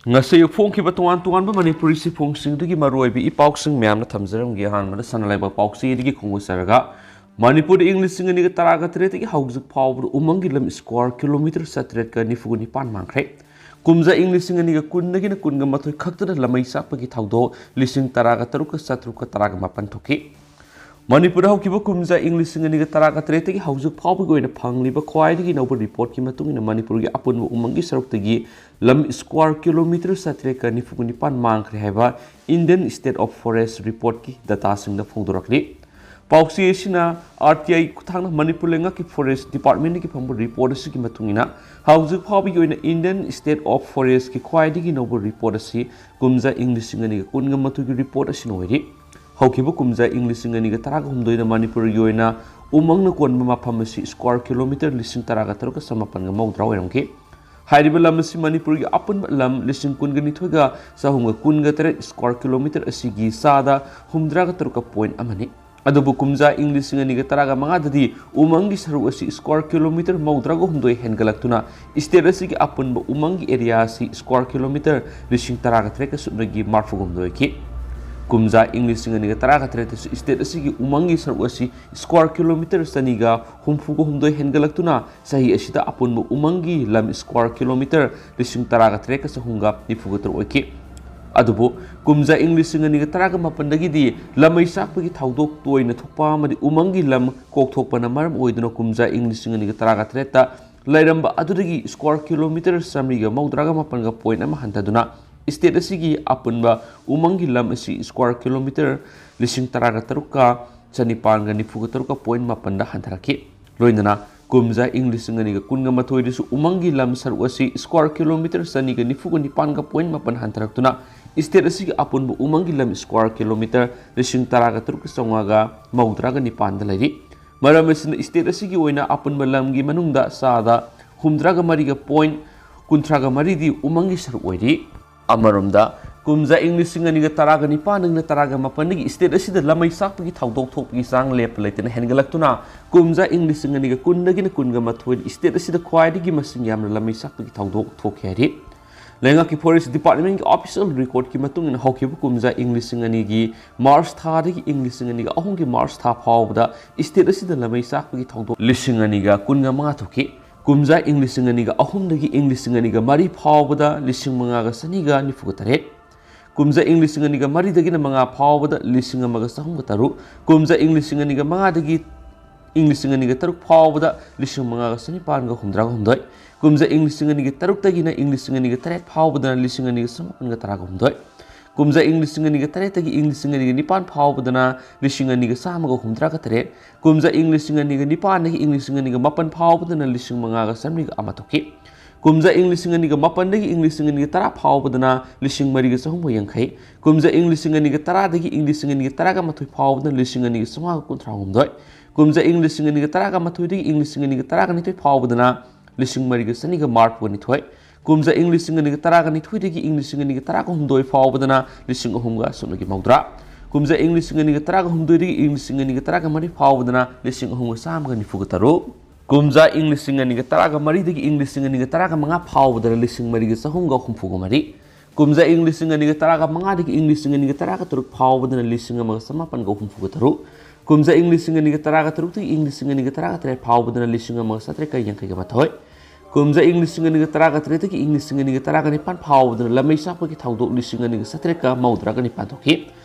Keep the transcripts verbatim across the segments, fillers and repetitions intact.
ꯉꯁꯤ ꯐꯣꯡꯈꯤꯕ ꯇꯣꯉꯥꯟ ꯇꯣꯉꯥꯟꯕ ꯃꯅꯤꯄꯨꯔꯤ ꯆꯦꯐꯣꯡꯁꯤꯡꯗꯨꯒꯤ ꯃꯔꯨꯑꯣꯏꯕ ꯏ ꯄꯥꯎꯁꯤꯡ ꯃꯌꯥꯝꯅ ꯊꯝꯖꯔꯝꯒꯦ꯫ ꯑꯍꯥꯟꯕꯗ ꯁꯅꯥ ꯂꯩꯕꯥꯛ ꯄꯥꯎꯆꯦꯗꯒꯤ ꯈꯣꯡꯎꯠꯆꯔꯒ, ꯃꯅꯤꯄꯨꯔꯗ ꯏꯪ ꯂꯤꯁꯤꯡ ꯑꯅꯤꯒ ꯇꯔꯥꯒ ꯇꯔꯦꯠꯇꯒꯤ ꯍꯧꯖꯤꯛ ꯐꯥꯎꯕꯗ ꯎꯃꯪꯒꯤ ꯂꯝ ꯁ꯭ꯀ꯭ꯋꯥꯔ ꯀꯤꯂꯣꯃꯤꯇꯔ ꯆꯥꯇ꯭ꯔꯦꯠꯀ ꯅꯤꯐꯨꯒ ꯅꯤꯄꯥꯟ ꯃꯥꯡꯈ꯭ꯔꯦ꯫ ꯀꯨꯝꯖꯥ ꯏꯪ ꯂꯤꯁꯤꯡ ꯑꯅꯤꯒ ꯀꯨꯟꯗꯒꯤꯅ ꯀꯨꯟꯒ ꯃꯥꯊꯣꯏ ꯈꯛꯇꯗ ꯂꯃꯩ ꯆꯥꯛꯄꯒꯤ ꯊꯧꯗꯣꯛ ꯂꯤꯁꯤꯡ ꯇꯔꯥꯒ ꯇꯔꯨꯛꯀ ꯆꯥꯇ꯭ꯔꯨꯛꯀ ꯇꯔꯥꯒ ꯃꯥꯄꯟ ꯊꯣꯛꯈꯤ꯫ ꯃꯅꯤꯄꯨꯔꯗ ꯍꯧꯈꯤꯕ ꯀꯨꯝꯖꯥ ꯏꯪ ꯂꯤꯁꯤꯡ ꯑꯅꯤꯒ ꯇꯔꯥꯒ ꯇꯔꯦꯠꯇꯒꯤ ꯍꯧꯖꯤꯛ ꯐꯥꯎꯕꯒꯤ ꯑꯣꯏꯅ ꯐꯪꯂꯤꯕ ꯈ꯭ꯋꯥꯏꯗꯒꯤ ꯅꯧꯕ ꯔꯤꯄꯣꯔꯠꯀꯤ ꯃꯇꯨꯡ ꯏꯟꯅ, ꯃꯅꯤꯄꯨꯔꯒꯤ ꯑꯄꯨꯟꯕ ꯎꯃꯪꯒꯤ ꯁꯔꯨꯛꯇꯒꯤ ꯂꯝ ꯁ꯭ꯀ꯭ꯋꯥꯔ ꯀꯤꯂꯣꯃꯤꯇꯔ ꯆꯥꯇ꯭ꯔꯦꯠꯀ ꯅꯤꯐꯨꯒ ꯅꯤꯄꯥꯟ ꯃꯥꯡꯈ꯭ꯔꯦ ꯍꯥꯏꯕ Indian State of Forest ꯔꯤꯄꯣꯔꯠꯀꯤ ꯗꯇꯥꯁꯤꯡꯗ ꯐꯣꯡꯗꯣꯔꯛꯂꯤ꯫ ꯄꯥꯎꯆꯦ ꯑꯁꯤꯅ ꯑꯥꯔ ꯇꯤ ꯑꯥꯏ ꯈꯨꯠꯊꯥꯡꯗ ꯃꯅꯤꯄꯨꯔ ꯂꯩꯉꯥꯛꯀꯤ ꯐꯣꯔꯦꯁ ꯗꯤꯄꯥꯔꯠꯃꯦꯟꯗꯒꯤ ꯐꯪꯕ ꯔꯤꯄꯣꯔꯠ ꯑꯁꯤꯒꯤ ꯃꯇꯨꯡ ꯏꯟꯅ, ꯍꯧꯖꯤꯛ ꯐꯥꯎꯕꯒꯤ ꯑꯣꯏꯅ Indian State of Forestꯀꯤ ꯈ꯭ꯋꯥꯏꯗꯒꯤ ꯅꯧꯕ ꯔꯤꯄꯣꯔꯠ ꯑꯁꯤ ꯀꯨꯝꯖꯥ ꯏꯪ ꯂꯤꯁꯤꯡ ꯑꯅꯤꯒ ꯀꯨꯟꯒ ꯃꯥꯊꯣꯏꯒꯤ ꯔꯤꯄꯣꯔꯠ ꯑꯁꯤꯅ ꯑꯣꯏꯔꯤ꯫ ꯍꯧꯈꯤꯕ ꯀꯨꯝꯖꯥ ꯏꯪ ꯂꯤꯁꯤꯡ ꯑꯅꯤꯒ ꯇꯔꯥꯒ ꯍꯨꯝꯗꯣꯏꯗ ꯃꯅꯤꯄꯨꯔꯒꯤ ꯑꯣꯏꯅ ꯎꯃꯪꯅ ꯀꯣꯟꯕ ꯃꯐꯝ ꯑꯁꯤ ꯁ꯭ꯀ꯭ꯋꯥꯔ ꯀꯤꯂꯣꯃꯤꯇꯔ ꯂꯤꯁꯤꯡ ꯇꯔꯥꯒ ꯇꯔꯨꯛꯀ ꯆꯃꯥꯄꯟꯒ ꯃꯧꯗ꯭ꯔꯥ ꯑꯣꯏꯔꯝꯈꯤ꯫ ꯍꯥꯏꯔꯤꯕ ꯂꯝ ꯑꯁꯤ ꯃꯅꯤꯄꯨꯔꯒꯤ ꯑꯄꯨꯟꯕ ꯂꯝ ꯂꯤꯁꯤꯡ ꯀꯨꯟꯒ ꯅꯤꯊꯣꯏꯒ ꯆꯍꯨꯝꯒ ꯀꯨꯟꯒ ꯇꯔꯦꯠ ꯁ꯭ꯀ꯭ꯋꯥꯔ ꯀꯤꯂꯣꯃꯤꯇꯔ ꯑꯁꯤꯒꯤ ꯆꯥꯗ ꯍꯨꯝꯗ꯭ꯔꯥꯒ ꯇꯔꯨꯛꯀ ꯄꯣꯏꯟ ꯑꯃꯅꯤ꯫ ꯑꯗꯨꯕꯨ ꯀꯨꯝꯖꯥ ꯏꯪ ꯂꯤꯁꯤꯡ ꯑꯅꯤꯒ ꯇꯔꯥꯒ ꯃꯉꯥꯗꯗꯤ ꯎꯃꯪꯒꯤ ꯁꯔꯨꯛ ꯑꯁꯤ ꯁ꯭ꯀ꯭ꯋꯥꯔ ꯀꯤꯂꯣꯃꯤꯇꯔ ꯃꯧꯗ꯭ꯔꯥꯒ ꯍꯨꯝꯗꯣꯏ ꯍꯦꯟꯒꯠꯂꯛꯇꯨꯅ, ꯁ꯭ꯇꯦꯠ ꯑꯁꯤꯒꯤ ꯑꯄꯨꯟꯕ ꯎꯃꯪꯒꯤ ꯑꯦꯔꯤꯌꯥ ꯑꯁꯤ ꯁ꯭ꯀ꯭ꯋꯥꯔ ꯀꯤꯂꯣꯃꯤꯇꯔ ꯂꯤꯁꯤꯡ ꯇꯔꯥꯒ ꯇꯔꯦꯠꯀ ꯁꯨꯞꯅꯒꯤ ꯃꯔꯤꯐꯨꯒ ꯍꯨꯝꯗꯣꯏ ꯑꯣꯏꯈꯤ꯫ ꯀꯨꯝꯖꯥ ꯏꯪ ꯂꯤꯁꯤꯡ ꯑꯅꯤꯒ ꯇꯔꯥꯒ ꯇꯔꯦꯠꯇꯁꯨ ꯁ꯭ꯇꯦꯠ ꯑꯁꯤꯒꯤ ꯎꯃꯪꯒꯤ ꯁꯔꯨꯛ ꯑꯁꯤ ꯁ꯭ꯀ꯭ꯋꯥꯔ ꯀꯤꯂꯣꯃꯤꯇꯔ ꯆꯅꯤꯒ ꯍꯨꯝꯐꯨꯒ ꯍꯨꯝꯗꯣꯏ ꯍꯦꯟꯒꯠꯂꯛꯇꯨꯅ, ꯆꯍꯤ ꯑꯁꯤꯗ ꯑꯄꯨꯟꯕ ꯎꯃꯪꯒꯤ ꯂꯝ ꯁ꯭ꯀ꯭ꯋꯥꯔ ꯀꯤꯂꯣꯃꯤꯇꯔ ꯂꯤꯁꯤꯡ ꯇꯔꯥꯒ ꯇꯔꯦꯠꯀ ꯆꯍꯨꯝꯒ ꯅꯤꯐꯨꯒ ꯇꯔꯨꯛ ꯑꯣꯏꯈꯤ꯫ ꯑꯗꯨꯕꯨ ꯀꯨꯝꯖꯥ ꯏꯪ ꯂꯤꯁꯤꯡ ꯑꯅꯤꯒ ꯇꯔꯥꯒ ꯃꯥꯄꯟꯗꯒꯤꯗꯤ ꯂꯃꯩ ꯆꯥꯛꯄꯒꯤ ꯊꯧꯗꯣꯛ ꯇꯣꯏꯅ ꯊꯣꯛꯄ ꯑꯃꯗꯤ ꯎꯃꯪꯒꯤ ꯂꯝ ꯀꯣꯛꯊꯣꯛꯄꯅ ꯃꯔꯝ ꯑꯣꯏꯗꯨꯅ, ꯀꯨꯝꯖꯥ ꯏꯪ ꯂꯤꯁꯤꯡ ꯑꯅꯤꯒ ꯇꯔꯥꯒ ꯇꯔꯦꯠꯇ ꯂꯩꯔꯝꯕ ꯑꯗꯨꯗꯒꯤ ꯁ꯭ꯀ꯭ꯋꯥꯔ ꯀꯤꯂꯣꯃꯤꯇꯔ ꯆꯥꯃꯔꯤꯒ ꯃꯧꯗ꯭ꯔꯥꯒ ꯃꯥꯄꯟꯒ ꯄꯣꯏꯟ ꯑꯃ ꯍꯟꯊꯗꯨꯅ, ꯁ꯭ꯇꯦꯠ ꯑꯁꯤꯒꯤ ꯑꯄꯨꯟꯕ ꯎꯃꯪꯒꯤ ꯂꯝ ꯑꯁꯤ ꯁ꯭ꯀ꯭ꯋꯥꯔ ꯀꯤꯂꯣꯃꯤꯇꯔ ꯂꯤꯁꯤꯡ ꯇꯔꯥꯒ ꯇꯔꯨꯛꯀ ꯆꯅꯤꯄꯥꯟꯒ ꯅꯤꯐꯨꯒ ꯇꯔꯨꯛꯀ ꯄꯣꯏꯟ ꯃꯥꯄꯟꯗ ꯍꯟꯊꯔꯛꯈꯤ꯫ ꯂꯣꯏꯅꯅ ꯀꯨꯝꯖꯥ ꯏꯪ ꯂꯤꯁꯤꯡ ꯑꯅꯤꯒ ꯀꯨꯟꯒ ꯃꯥꯊꯣꯏꯗꯁꯨ ꯎꯃꯪꯒꯤ ꯂꯝ ꯁꯔꯨꯛ ꯑꯁꯤ ꯁ꯭ꯀ꯭ꯋꯥꯔ ꯀꯤꯂꯣꯃꯤꯇꯔ ꯆꯅꯤꯒ ꯅꯤꯐꯨꯒ ꯅꯤꯄꯥꯟꯒ ꯄꯣꯏꯟ ꯃꯥꯄꯟ ꯍꯟꯊꯔꯛꯇꯨꯅ, ꯁ꯭ꯇꯦꯠ ꯑꯁꯤꯒꯤ ꯑꯄꯨꯟꯕ ꯎꯃꯪꯒꯤ ꯂꯝ ꯁ꯭ꯀ꯭ꯋꯥꯔ ꯀꯤꯂꯣꯃꯤꯇꯔ ꯂꯤꯁꯤꯡ ꯇꯔꯥꯒ ꯇꯔꯨꯛꯀ ꯆꯥꯝꯃꯉꯥꯒ ꯃꯧꯗ꯭ꯔꯥꯒ ꯅꯤꯄꯥꯟꯗ ꯂꯩꯔꯤ꯫ ꯃꯔꯝ ꯑꯁꯤꯅ, ꯁ꯭ꯇꯦꯠ ꯑꯁꯤꯒꯤ ꯑꯣꯏꯅ ꯑꯄꯨꯟꯕ ꯂꯝꯒꯤ ꯃꯅꯨꯡꯗ ꯆꯥꯗ ꯍꯨꯝꯗ꯭ꯔꯥꯒ ꯃꯔꯤꯒ ꯄꯣꯏꯟ ꯀꯨꯟꯊ꯭ꯔꯥꯒ ꯃꯔꯤꯗꯤ ꯎꯃꯪꯒꯤ ꯁꯔꯨꯛ ꯑꯣꯏꯔꯤ꯫ ꯑꯃꯔꯣꯝꯗ, ꯀꯨꯝꯖꯥ ꯏꯪ ꯂꯤꯁꯤꯡ ꯑꯅꯤꯒ ꯇꯔꯥꯒ ꯅꯤꯄꯥꯟꯗꯒꯤꯅ ꯇꯔꯥꯒ ꯃꯥꯄꯟꯗꯒꯤ ꯁ꯭ꯇꯦꯠ ꯑꯁꯤꯗ ꯂꯃꯩ ꯆꯥꯛꯄꯒꯤ ꯊꯧꯗꯣꯛ ꯊꯣꯛꯄꯒꯤ ꯆꯥꯡ ꯂꯦꯞꯄ ꯂꯩꯇꯅ ꯍꯦꯟꯒꯠꯂꯛꯇꯨꯅ, ꯀꯨꯝꯖꯥ ꯏꯪ ꯂꯤꯁꯤꯡ ꯑꯅꯤꯒ ꯀꯨꯟꯗꯒꯤꯅ ꯀꯨꯟꯒ ꯃꯥꯊꯣꯏ ꯁ꯭ꯇꯦꯠ ꯑꯁꯤꯗ ꯈ꯭ꯋꯥꯏꯗꯒꯤ ꯃꯁꯤꯡ ꯌꯥꯝꯅ ꯂꯃꯩ ꯆꯥꯛꯄꯒꯤ ꯊꯧꯗꯣꯛ ꯊꯣꯛꯈꯤ ꯍꯥꯏꯔꯤ꯫ ꯂꯩꯉꯥꯛꯀꯤ ꯐꯣꯔꯦꯁ ꯗꯤꯄꯥꯔꯠꯃꯦꯟꯒꯤ ꯑꯣꯐꯤꯁꯤꯌꯦꯜ ꯔꯦꯀꯣꯔꯗꯀꯤ ꯃꯇꯨꯡ ꯏꯟꯅ ꯍꯧꯈꯤꯕ ꯀꯨꯝꯖꯥ ꯏꯪ ꯂꯤꯁꯤꯡ ꯑꯅꯤꯒꯤ ꯃꯥꯔꯆ ꯊꯥꯗꯒꯤ ꯏꯪ ꯂꯤꯁꯤꯡ ꯑꯅꯤꯒ ꯑꯍꯨꯝꯒꯤ ꯃꯥꯔꯆ ꯊꯥ ꯐꯥꯎꯕꯗ ꯁ꯭ꯇꯦꯠ ꯑꯁꯤꯗ ꯂꯥꯃꯩ ꯆꯥꯛꯄꯒꯤ ꯊꯧꯗꯣꯛ ꯂꯤꯁꯤꯡ ꯑꯅꯤꯒ ꯀꯨꯟꯒ ꯃꯉꯥ ꯊꯣꯛꯈꯤ꯫ ꯀꯨꯝꯖꯥ ꯏꯪ ꯂꯤꯁꯤꯡ ꯑꯅꯤꯒ ꯑꯍꯨꯝꯗꯒꯤ ꯏꯪ ꯂꯤꯁꯤꯡ ꯑꯅꯤꯒ ꯃꯔꯤ ꯐꯥꯎꯕꯗ ꯂꯤꯁꯤꯡ ꯃꯉꯥꯒ ꯆꯅꯤꯒ ꯅꯤꯐꯨꯒ ꯇꯔꯦꯠ꯫ ꯀꯨꯝꯖꯥ ꯏꯪ ꯂꯤꯁꯤꯡ ꯑꯅꯤꯒ ꯃꯔꯤꯗꯒꯤꯅ ꯃꯉꯥ ꯐꯥꯎꯕꯗ ꯂꯤꯁꯤꯡ ꯑꯃꯒ ꯆꯍꯨꯝꯒ ꯇꯔꯨꯛ꯫ ꯀꯨꯝꯖꯥ ꯏꯪ ꯂꯤꯁꯤꯡ ꯑꯅꯤꯒ ꯃꯉꯥꯗꯒꯤ ꯏꯪ ꯂꯤꯁꯤꯡ ꯑꯅꯤꯒ ꯇꯔꯨꯛ ꯐꯥꯎꯕꯗ ꯂꯤꯁꯤꯡ ꯃꯉꯥꯒ ꯆꯅꯤꯄꯥꯟꯒ ꯍꯨꯝꯗ꯭ꯔꯥꯒ ꯍꯨꯝꯗꯣꯏ꯫ ꯀꯨꯝꯖꯥ ꯏꯪ ꯂꯤꯁꯤꯡ ꯑꯅꯤꯒ ꯇꯔꯨꯛꯇꯒꯤꯅ ꯏꯪ ꯂꯤꯁꯤꯡ ꯑꯅꯤꯒ ꯇꯔꯦꯠ ꯐꯥꯎꯕꯗꯅ ꯂꯤꯁꯤꯡ ꯑꯅꯤꯒ ꯆꯃꯥꯄꯟꯒ ꯇꯔꯥꯒ ꯍꯨꯝꯗꯣꯏ꯫ ꯀꯨꯝꯖꯥ ꯏꯪ ꯂꯤꯁꯤꯡ ꯑꯅꯤꯒ ꯇꯔꯦꯠꯇꯒꯤ ꯏꯪ ꯂꯤꯁꯤꯡ ꯑꯅꯤꯒ ꯅꯤꯄꯥꯟ ꯐꯥꯎꯕꯗꯅ ꯂꯤꯁꯤꯡ ꯑꯅꯤꯒ ꯆꯥꯝꯃꯒ ꯍꯨꯝꯗ꯭ꯔꯥꯒ ꯇꯔꯦꯠ꯫ ꯀꯨꯝꯖꯥ ꯏꯪ ꯂꯤꯁꯤꯡ ꯑꯅꯤꯒ ꯅꯤꯄꯥꯟꯗꯒꯤ ꯏꯪ ꯂꯤꯁꯤꯡ ꯑꯅꯤꯒ ꯃꯥꯄꯟ ꯐꯥꯎꯕꯗꯅ ꯂꯤꯁꯤꯡ ꯃꯉꯥꯒ ꯆꯥꯃꯔꯤꯒ ꯑꯃ ꯊꯣꯛꯈꯤ꯫ ꯀꯨꯝꯖꯥ ꯏꯪ ꯂꯤꯁꯤꯡ ꯑꯅꯤꯒ ꯃꯥꯄꯟꯗꯒꯤ ꯏꯪ ꯂꯤꯁꯤꯡ ꯑꯅꯤꯒ ꯇꯔꯥ ꯐꯥꯎꯕꯗꯅ ꯂꯤꯁꯤꯡ ꯃꯔꯤꯒ ꯆꯍꯨꯝꯒ ꯌꯥꯡꯈꯩ꯫ ꯀꯨꯝꯖꯥ ꯏꯪ ꯂꯤꯁꯤꯡ ꯑꯅꯤꯒ ꯇꯔꯥꯗꯒꯤ ꯏꯪ ꯂꯤꯁꯤꯡ ꯑꯅꯤꯒ ꯇꯔꯥꯒ ꯃꯥꯊꯣꯏ ꯐꯥꯎꯕꯗꯅ ꯂꯤꯁꯤꯡ ꯑꯅꯤꯒ ꯆꯥꯝꯃꯉꯥꯒ ꯀꯨꯟꯊ꯭ꯔꯥ ꯍꯨꯝꯗꯣꯏ꯫ ꯀꯨꯝꯖꯥ ꯏꯪ ꯂꯤꯁꯤꯡ ꯑꯅꯤꯒ ꯇꯔꯥꯒ ꯃꯥꯊꯣꯏꯗꯒꯤ ꯏꯪ ꯂꯤꯁꯤꯡ ꯑꯅꯤꯒ ꯇꯔꯥꯒ ꯅꯤꯊꯣꯏ ꯐꯥꯎꯕꯗꯅ ꯂꯤꯁꯤꯡ ꯃꯔꯤꯒ ꯆꯅꯤꯒ ꯃꯔꯤꯐꯨꯒ ꯅꯤꯊꯣꯏ꯫ ꯀꯨꯝꯖꯥ ꯏꯪ ꯂꯤꯁꯤꯡ ꯑꯅꯤꯒ ꯇꯔꯥꯒ ꯅꯤꯊꯣꯏꯗꯒꯤ ꯏꯪ ꯂꯤꯁꯤꯡ ꯑꯅꯤꯒ ꯇꯔꯥꯒ ꯍꯨꯝꯗꯣꯏ ꯐꯥꯎꯕꯗꯅ ꯂꯤꯁꯤꯡ ꯑꯍꯨꯝꯒ ꯁꯨꯞꯅꯒꯤ ꯃꯧꯗ꯭ꯔꯥ꯫ ꯀꯨꯝꯖꯥ ꯏꯪ ꯂꯤꯁꯤꯡ ꯑꯅꯤꯒ ꯇꯔꯥꯒ ꯍꯨꯝꯗꯣꯏꯗꯒꯤ ꯏꯪ ꯂꯤꯁꯤꯡ ꯑꯅꯤꯒ ꯇꯔꯥꯒ ꯃꯔꯤ ꯐꯥꯎꯕꯗꯅ ꯂꯤꯁꯤꯡ ꯑꯍꯨꯝꯒ ꯆꯥꯝꯃꯒ ꯅꯤꯐꯨꯒ ꯇꯔꯨꯛ꯫ ꯀꯨꯝꯖꯥ ꯏꯪ ꯂꯤꯁꯤꯡ ꯑꯅꯤꯒ ꯇꯔꯥꯒ ꯃꯔꯤꯗꯒꯤ ꯏꯪ ꯂꯤꯁꯤꯡ ꯑꯅꯤꯒ ꯇꯔꯥꯒ ꯃꯉꯥ ꯐꯥꯎꯕꯗꯅ ꯂꯤꯁꯤꯡ ꯃꯔꯤꯒ ꯆꯍꯨꯝꯒ ꯍꯨꯝꯐꯨꯒ ꯃꯔꯤ꯫ ꯀꯨꯝꯖꯥ ꯏꯪ ꯂꯤꯁꯤꯡ ꯑꯅꯤꯒ ꯇꯔꯥꯒ ꯃꯉꯥꯗꯒꯤ ꯏꯪ ꯂꯤꯁꯤꯡ ꯑꯅꯤꯒ ꯇꯔꯥꯒ ꯇꯔꯨꯛ ꯐꯥꯎꯕꯗꯅ ꯂꯤꯁꯤꯡ ꯑꯃꯒ ꯆꯃꯥꯄꯟꯒ ꯍꯨꯝꯐꯨꯒ ꯇꯔꯨꯛ꯫ ꯀꯨꯝꯖꯥ ꯏꯪ ꯂꯤꯁꯤꯡ ꯑꯅꯤꯒ ꯇꯔꯥꯒ ꯇꯔꯨꯛꯇꯒꯤ ꯏꯪ ꯂꯤꯁꯤꯡ ꯑꯅꯤꯒ ꯇꯔꯥꯒ ꯇꯔꯦꯠ ꯐꯥꯎꯕꯗꯅ ꯂꯤꯁꯤꯡ ꯑꯃꯒ ꯆꯥꯇ꯭ꯔꯦꯠꯀ ꯌꯥꯡꯈꯩꯒ ꯃꯥꯊꯣꯏ꯫ ꯀꯨꯝꯖꯥ ꯏꯪ ꯂꯤꯁꯤꯡ ꯑꯅꯤꯒ ꯇꯔꯥꯒ ꯇꯔꯦꯠꯇꯒꯤ ꯏꯪ ꯂꯤꯁꯤꯡ ꯑꯅꯤꯒ ꯇꯔꯥꯒ ꯅꯤꯄꯥꯟ ꯐꯥꯎꯕꯗꯅ ꯂꯥꯃꯩ ꯆꯥꯛꯄꯒꯤ ꯊꯧꯗꯣꯛ ꯂꯤꯁꯤꯡ ꯑꯅꯤꯒ ꯆꯥꯇ꯭ꯔꯦꯠꯀ ꯃꯧꯗ꯭ꯔꯥꯒ ꯅꯤꯄꯥꯟ ꯊꯣꯛꯈꯤ꯫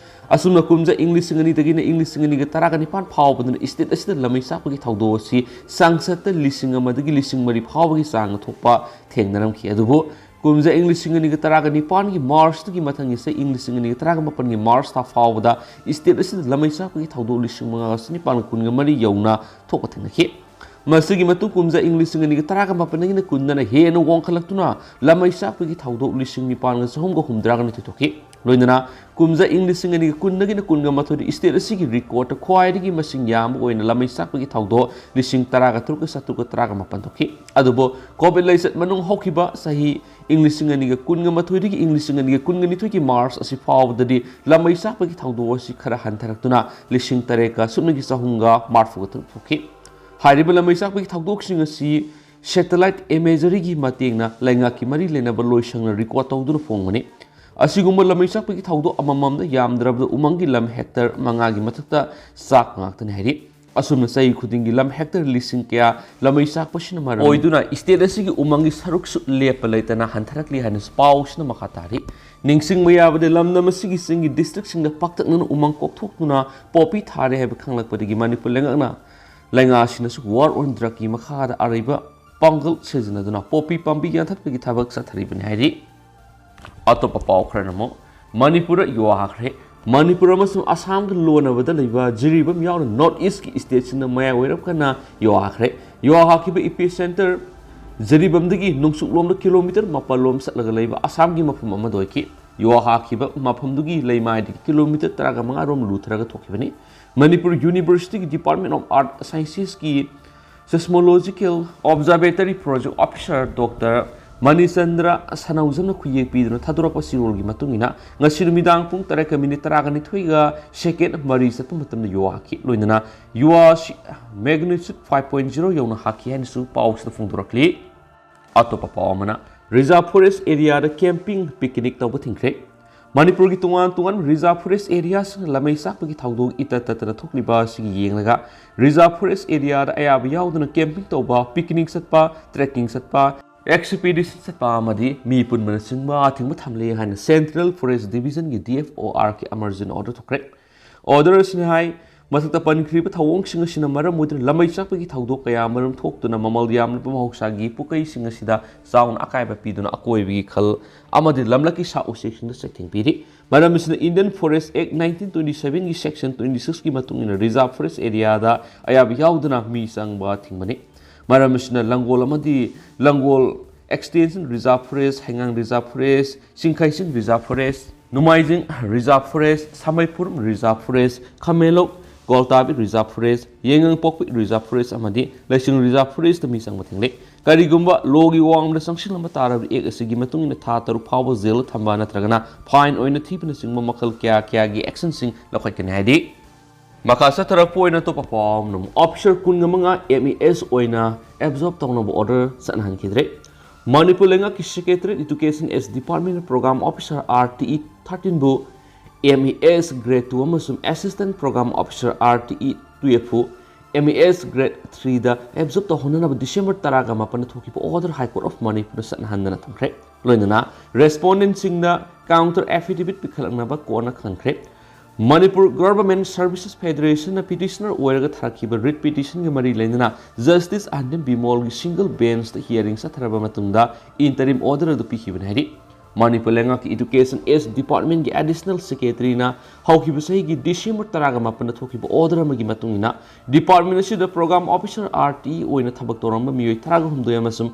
ꯑꯁꯨꯝꯅ ꯀꯨꯝꯖꯥ ꯏꯪ ꯂꯤꯁꯤꯡ ꯑꯅꯤꯗꯒꯤꯅ ꯏꯪ ꯂꯤꯁꯤꯡ ꯑꯅꯤꯒ ꯇꯔꯥꯒ ꯅꯤꯄꯥꯟ ꯐꯥꯎꯕꯗꯅ ꯁ꯭ꯇꯦꯠ ꯑꯁꯤꯗ ꯂꯥꯃꯩ ꯆꯥꯛꯄꯒꯤ ꯊꯧꯗꯣꯛ ꯑꯁꯤ ꯆꯥꯡꯆꯠꯇ ꯂꯤꯁꯤꯡ ꯑꯃꯗꯒꯤ ꯂꯤꯁꯤꯡ ꯃꯔꯤ ꯐꯥꯎꯕꯒꯤ ꯆꯥꯡ ꯊꯣꯛꯄ ꯊꯦꯡꯅꯔꯝꯈꯤ꯫ ꯑꯗꯨꯕꯨ ꯀꯨꯝꯖꯥ ꯏꯪ ꯂꯤꯁꯤꯡ ꯑꯅꯤꯒ ꯇꯔꯥꯒ ꯅꯤꯄꯥꯟꯒꯤ ꯃꯥꯔꯆꯇꯒꯤ ꯃꯊꯪꯒꯤ ꯆꯍꯤ ꯏꯪ ꯂꯤꯁꯤꯡ ꯑꯅꯤꯒ ꯇꯔꯥꯒ ꯃꯥꯄꯟꯒꯤ ꯃꯥꯔꯆ ꯊꯥ ꯐꯥꯎꯕꯗ ꯁ꯭ꯇꯦꯠ ꯑꯁꯤꯗ ꯂꯥꯃꯩ ꯆꯥꯛꯄꯒꯤ ꯊꯧꯗꯣꯛ ꯂꯤꯁꯤꯡ ꯃꯉꯥꯒ ꯆꯅꯤꯄꯥꯟꯒ ꯀꯨꯟꯒ ꯃꯔꯤ ꯌꯧꯅ ꯊꯣꯛꯄ ꯊꯦꯡꯅꯈꯤ꯫ ꯃꯁꯤꯒꯤ ꯃꯇꯨꯡ ꯀꯨꯝꯖꯥ ꯏꯪ ꯂꯤꯁꯤꯡ ꯑꯅꯤꯒ ꯇꯔꯥꯒ ꯃꯥꯄꯟꯗꯒꯤꯅ ꯀꯨꯟꯗꯅ ꯍꯦꯟꯅ ꯋꯥꯡꯈꯠꯂꯛꯇꯨꯅ ꯂꯥꯃꯩ ꯆꯥꯛꯄꯒꯤ ꯊꯧꯗꯣꯛ ꯂꯤꯁꯤꯡ ꯅꯤꯄꯥꯟꯒ ꯆꯍꯨꯝꯒ ꯍꯨꯝꯗ꯭ꯔꯥꯒ ꯅꯤꯊꯣꯏ ꯊꯣꯛꯈꯤ꯫ ꯂꯣꯏꯅꯅ ꯀꯨꯝꯖꯥ ꯏꯪ ꯂꯤꯁꯤꯡ ꯑꯅꯤꯒ ꯀꯨꯟꯗꯒꯤꯅ ꯀꯨꯟꯒ ꯃꯥꯊꯣꯏꯗ ꯁ꯭ꯇꯦꯠ ꯑꯁꯤꯒꯤ ꯔꯦꯀꯣꯔꯗꯇ ꯈ꯭ꯋꯥꯏꯗꯒꯤ ꯃꯁꯤꯡ ꯌꯥꯝꯕ ꯑꯣꯏꯅ ꯂꯥꯃꯩ ꯆꯥꯛꯄꯒꯤ ꯊꯧꯗꯣꯛ ꯂꯤꯁꯤꯡ ꯇꯔꯥꯒ ꯇꯔꯨꯛꯀ ꯆꯥꯇ꯭ꯔꯨꯛꯀ ꯇꯔꯥꯒ ꯃꯥꯄꯟ ꯊꯣꯛꯈꯤ꯫ ꯑꯗꯨꯕꯨ ꯀꯣꯚꯤꯗ ꯂꯥꯏꯆꯠ ꯃꯅꯨꯡ ꯍꯧꯈꯤꯕ ꯆꯍꯤ ꯏꯪ ꯂꯤꯁꯤꯡ ꯑꯅꯤꯒ ꯀꯨꯟꯒ ꯃꯥꯊꯣꯏꯗꯒꯤ ꯏꯪ ꯂꯤꯁꯤꯡ ꯑꯅꯤꯒ ꯀꯨꯟꯒ ꯅꯤꯊꯣꯏꯒꯤ ꯃꯥꯔꯆ ꯑꯁꯤ ꯐꯥꯎꯕꯗꯗꯤ ꯂꯥꯃꯩ ꯆꯥꯛꯄꯒꯤ ꯊꯧꯗꯣꯛ ꯑꯁꯤ ꯈꯔ ꯍꯟꯊꯔꯛꯇꯨꯅ ꯂꯤꯁꯤꯡ ꯇꯔꯦꯠꯀ ꯁꯨꯞꯅꯒꯤ ꯆꯍꯨꯝꯒ ꯃꯔꯤꯐꯨꯒ ꯇꯔꯨꯛ ꯊꯣꯛꯈꯤ꯫ ꯍꯥꯏꯔꯤꯕ ꯂꯥꯃꯩ ꯆꯥꯛꯄꯒꯤ ꯊꯧꯗꯣꯛꯁꯤꯡ ꯑꯁꯤ satellite imageryꯒꯤ ꯃꯇꯦꯡꯅ ꯂꯩꯉꯥꯛꯀꯤ ꯃꯔꯤ ꯂꯩꯅꯕ ꯂꯣꯏꯁꯪꯅ record ꯇꯧꯗꯨꯅ ꯐꯣꯡꯕꯅꯤ꯫ ꯑꯁꯤꯒꯨꯝꯕ ꯂꯝꯃꯩ ꯆꯥꯛꯄꯒꯤ ꯊꯧꯗꯣꯛ ꯑꯃꯃꯝꯗ ꯌꯥꯝꯗ꯭ꯔꯕꯗ ꯎꯃꯪꯒꯤ ꯂꯝ hectare ꯃꯉꯥꯒꯤ ꯃꯊꯛꯇ ꯆꯥꯛꯄ ꯉꯥꯛꯇꯅꯤ ꯍꯥꯏꯔꯤ꯫ ꯑꯁꯨꯝꯅ ꯆꯍꯤ ꯈꯨꯗꯤꯡꯒꯤ ꯂꯝ hectare ꯂꯤꯁꯤꯡ ꯀꯌꯥ ꯂꯝꯃꯩ ꯆꯥꯛꯄꯁꯤꯅ ꯃꯔꯝ ꯑꯣꯏꯗꯨꯅ state ꯑꯁꯤꯒꯤ ꯎꯃꯪꯒꯤ ꯁꯔꯨꯛꯁꯨ ꯂꯦꯞꯄ ꯂꯩꯇꯅ ꯍꯟꯊꯔꯛꯂꯤ ꯍꯥꯏꯅꯁꯨ ꯄꯥꯎꯁꯤꯅ ꯃꯈꯥ ꯇꯥꯔꯤ꯫ ꯅꯤꯡꯁꯤꯡꯕ ꯌꯥꯕꯗꯤ, ꯂꯝꯗꯝ ꯑꯁꯤꯒꯤ ꯆꯤꯡꯒꯤ districtꯁꯤꯡꯗ ꯄꯥꯛꯇꯛꯅꯅ ꯎꯃꯪ ꯀꯣꯛꯊꯣꯛꯇꯨꯅ poppy ꯊꯥꯔꯦ ꯍꯥꯏꯕ ꯈꯪꯂꯛꯄꯗꯒꯤ ꯃꯅꯤꯄꯨꯔ ꯂꯩꯉꯥꯛꯅ, ꯂꯩꯉꯥꯛ ꯑꯁꯤꯅꯁꯨ war on drugꯀꯤ ꯃꯈꯥꯗ ꯑꯔꯩꯕ ꯄꯥꯡꯒꯜ ꯁꯤꯖꯤꯟꯅꯗꯨꯅ poppy ꯄꯥꯝꯕꯤ ꯌꯥꯟꯊꯠꯄꯒꯤ ꯊꯕꯛ ꯆꯠꯊꯔꯤꯕꯅꯤ ꯍꯥꯏꯔꯤ꯫ ꯑꯇꯣꯞꯄ ꯄꯥꯎ ꯈꯔꯅ ꯑꯃꯨꯛ, ꯃꯅꯤꯄꯨꯔꯗ ꯌꯨ ꯍꯥꯈ꯭ꯔꯦ꯫ ꯃꯅꯤꯄꯨꯔ ꯑꯃꯁꯨꯡ ꯑꯁꯥꯝꯒ ꯂꯣꯟꯅꯕꯗ ꯂꯩꯕ ꯖꯤꯔꯤꯕꯥꯝ ꯌꯥꯎꯅ North Eastꯀꯤ stateꯁꯤꯡꯅ ꯃꯌꯥꯏ ꯑꯣꯏꯔꯞ ꯀꯟꯅ ꯌꯨ ꯍꯥꯈ꯭ꯔꯦ꯫ ꯌꯨ ꯍꯥꯈꯤꯕ epicentre ꯖꯤꯔꯤꯕꯥꯝꯗꯒꯤ ꯅꯣꯡꯆꯨꯞꯂꯣꯝꯗ kilometre ꯃꯥꯄꯜ ꯂꯣꯝ ꯆꯠꯂꯒ ꯂꯩꯕ ꯑꯁꯥꯝꯒꯤ ꯃꯐꯝ ꯑꯃꯗ ꯑꯣꯏꯈꯤ꯫ ꯌꯨ ꯍꯥꯈꯤꯕ ꯃꯐꯝꯗꯨꯒꯤ ꯂꯩꯃꯥꯏꯗꯒꯤ kilometre ꯇꯔꯥꯒ ꯃꯉꯥ ꯔꯣꯝ ꯂꯨꯊꯔꯒ ꯊꯣꯛꯈꯤꯕꯅꯤ꯫ Manipur Universityꯒꯤ Department of Earth Scienceꯀꯤ Seismological Observatory Project Officer Doctor Manichandra ꯁꯅꯧꯖꯝꯅ ꯈꯨꯌꯦꯛ ꯄꯤꯗꯨꯅ ꯊꯥꯗꯣꯔꯛꯄ ꯆꯦꯔꯣꯜꯒꯤ ꯃꯇꯨꯡ ꯏꯟꯅ, ꯉꯁꯤ ꯅꯨꯃꯤꯗꯥꯡ ꯄꯨꯡ ꯇꯔꯦꯠꯀ minute ꯇꯔꯥꯒ ꯅꯤꯊꯣꯏꯒ second ꯃꯔꯤ ꯆꯠꯄ ꯃꯇꯝꯗ ꯌꯨ ꯍꯥꯈꯤ꯫ ꯂꯣꯏꯅꯅ ꯌꯨ ꯑꯁꯤ magnitude five point zero ꯌꯧꯅ ꯍꯥꯈꯤ ꯍꯥꯏꯅꯁꯨ ꯄꯥꯎꯁꯤꯗ ꯐꯣꯡꯗꯣꯔꯛꯂꯤ꯫ ꯑꯇꯣꯞꯄ ꯄꯥꯎ ꯑꯃꯅ, Reserve Forest areaꯗ camping, picnic ꯇꯧꯕ ꯊꯤꯡꯈ꯭ꯔꯦ꯫ ꯃꯅꯤꯄꯨꯔꯒꯤ ꯇꯣꯉꯥꯟ ꯇꯣꯉꯥꯟꯕ Reserve Forest areaꯁꯤꯡꯅ ꯂꯝꯃꯩ ꯆꯥꯛꯄꯒꯤ ꯊꯧꯗꯣꯛ ꯏꯇꯠ ꯇꯠꯇꯅ ꯊꯣꯛꯂꯤꯕ ꯑꯁꯤꯒꯤ ꯌꯦꯡꯂꯒ, Reserve Forest areaꯗ ꯑꯌꯥꯕ ꯌꯥꯎꯗꯅ camping ꯇꯧꯕ, picnic ꯆꯠꯄ, trekking ꯆꯠꯄ, expedition ꯆꯠꯄ ꯑꯃꯗꯤ ꯃꯤ ꯄꯨꯟꯕꯅꯆꯤꯡꯕ ꯑꯊꯤꯡꯕ ꯊꯝꯂꯦ ꯍꯥꯏꯅ Central Forest Divisionꯒꯤ DFORꯒꯤ ꯑꯃꯔ ꯖꯤꯟ order ꯊꯣꯛꯈ꯭ꯔꯦ꯫ Order ꯑꯁꯤꯅ ꯍꯥꯏ, ꯃꯊꯛꯇ ꯄꯟꯈ꯭ꯔꯤꯕ ꯊꯧꯑꯣꯡꯁꯤꯡ ꯑꯁꯤꯅ ꯃꯔꯝ ꯑꯣꯏꯗꯨꯅ ꯂꯝꯃꯩ ꯆꯥꯛꯄꯒꯤ ꯊꯧꯗꯣꯛ ꯀꯌꯥ ꯃꯔꯨꯝ ꯊꯣꯛꯇꯨꯅ ꯃꯃꯜ ꯌꯥꯝꯂꯕ ꯃꯍꯧꯁꯥꯒꯤ ꯄꯨꯀꯩꯁꯤꯡ ꯑꯁꯤꯗ ꯆꯥꯎꯅ ꯑꯀꯥꯏꯕ ꯄꯤꯗꯨꯅ ꯑꯀꯣꯏꯕꯒꯤ ꯈꯜ ꯑꯃꯗꯤ ꯂꯝꯂꯛꯀꯤ ꯁꯥ ꯎꯆꯦꯛꯁꯤꯡꯗ ꯆꯩꯊꯦꯡ ꯄꯤꯔꯤ꯫ ꯃꯔꯝ ꯑꯁꯤꯅ Indian Forest Act nineteen twenty sevenꯒꯤ section twenty sixꯀꯤ ꯃꯇꯨꯡ ꯏꯟꯅ Reserve Forest areaꯗ ꯑꯌꯥꯕ ꯌꯥꯎꯗꯅ ꯃꯤ ꯆꯪꯕ ꯊꯤꯡꯕꯅꯤ꯫ ꯃꯔꯝ ꯑꯁꯤꯅ ꯂꯪꯒꯣꯜ ꯑꯃꯗꯤ ꯂꯪꯒꯣꯜ Extension Reserve Forest, ꯍꯩꯉꯥꯡ Reserve Forest, ꯆꯤꯡꯈꯩꯆꯤꯡ Reserve Forest, ꯅꯣꯡꯃꯥꯏꯖꯤꯡ Reserve Forest, ꯁꯥꯃꯩꯄꯨꯔꯝ Reserve Forest, ꯈꯥꯃꯦꯟꯂꯣꯛ, ꯒꯣꯜꯇꯥꯕꯤ Reserve Forest, ꯌꯥꯏꯉꯪꯄꯣꯛꯄꯤ Reserve Forest ꯑꯃꯗꯤ ꯂꯩꯁꯤꯡ Reserve Forestꯇ ꯃꯤ ꯆꯪꯕ ꯊꯤꯡꯂꯤ꯫ ꯀꯔꯤꯒꯨꯝꯕ lawꯒꯤ ꯋꯥꯡꯃꯗ ꯆꯪꯁꯤꯜꯂꯝꯕ ꯇꯥꯔꯕꯗꯤ Act ꯑꯁꯤꯒꯤ ꯃꯇꯨꯡ ꯏꯟꯅ ꯊꯥ ꯇꯔꯨꯛ ꯐꯥꯎꯕ jailꯗ ꯊꯝꯕ ꯅꯠꯇ꯭ꯔꯒꯅ fine ꯑꯣꯏꯅ ꯊꯤꯕꯅꯆꯤꯡꯕ ꯃꯈꯜ ꯀꯌꯥ ꯀꯌꯥꯒꯤ actionꯁꯤꯡ ꯂꯧꯈꯠꯀꯅꯤ ꯍꯥꯏꯔꯤ꯫ ꯃꯈꯥ ꯆꯠꯊꯔꯛꯄ ꯑꯣꯏꯅ ꯑꯇꯣꯞꯄ ꯄꯥꯎ ꯑꯃꯅ ꯑꯃꯨꯛ officer ꯀꯨꯟꯒ ꯃꯉꯥ M E S ꯑꯣꯏꯅ absorb ꯇꯧꯅꯕ order ꯆꯠꯅꯍꯟꯈꯤꯗ꯭ꯔꯦ꯫ ꯃꯅꯤꯄꯨꯔ ꯂꯩꯉꯥꯛꯀꯤ Secretariat Education S Department Program Officer R T E thirteen ꯕꯨ M E S Grade two ꯑꯃꯁꯨꯡ Assistant Program Officer R T E twelve ꯕꯨ M E S Grade three ꯗ absorb ꯇꯧꯍꯟꯅꯅꯕ December ꯇꯔꯥꯒ ꯃꯥꯄꯟꯗ ꯊꯣꯛꯈꯤꯕ order High Court of Manipur ꯅ ꯆꯠꯅꯍꯟꯗꯅ ꯊꯝꯈ꯭ꯔꯦ꯫ ꯂꯣꯏꯅꯅ respondent ꯁꯤꯡꯅ counter affidavit ꯄꯤꯈꯠꯂꯛꯅꯕ ꯀꯣꯟꯅ ꯈꯪꯈ꯭ꯔꯦ꯫ Manipur Government Services Federation ꯅ petitioner ꯑꯣꯏꯔꯒ ꯊꯥꯔꯛꯈꯤꯕ writ petition ꯒ ꯃꯔꯤ ꯂꯩꯅꯅ Justice Anand Bimol ꯒꯤ single bench ꯇ hearing ꯆꯠꯊꯔꯕ ꯃꯇꯨꯡꯗ interim order ꯑꯗꯨ ꯄꯤꯈꯤꯕꯅꯤ ꯍꯥꯏꯔꯤ꯫ ꯃꯅꯤꯄꯨꯔ ꯂꯩꯉꯥꯛꯀꯤ Education S Department ꯀꯤ Additional Secretary ꯅ ꯍꯧꯈꯤꯕ ꯆꯍꯤꯒꯤ December ꯇꯔꯥꯒ ꯃꯥꯄꯟꯗ ꯊꯣꯛꯈꯤꯕ order ꯑꯃꯒꯤ ꯃꯇꯨꯡ ꯏꯟꯅ, department ꯑꯁꯤꯗ Program Officer R T E ꯑꯣꯏꯅ ꯊꯕꯛ ꯇꯧꯔꯝꯕ ꯃꯤꯑꯣꯏ ꯇꯔꯥꯒ ꯍꯨꯝꯗꯣꯏ ꯑꯃꯁꯨꯡ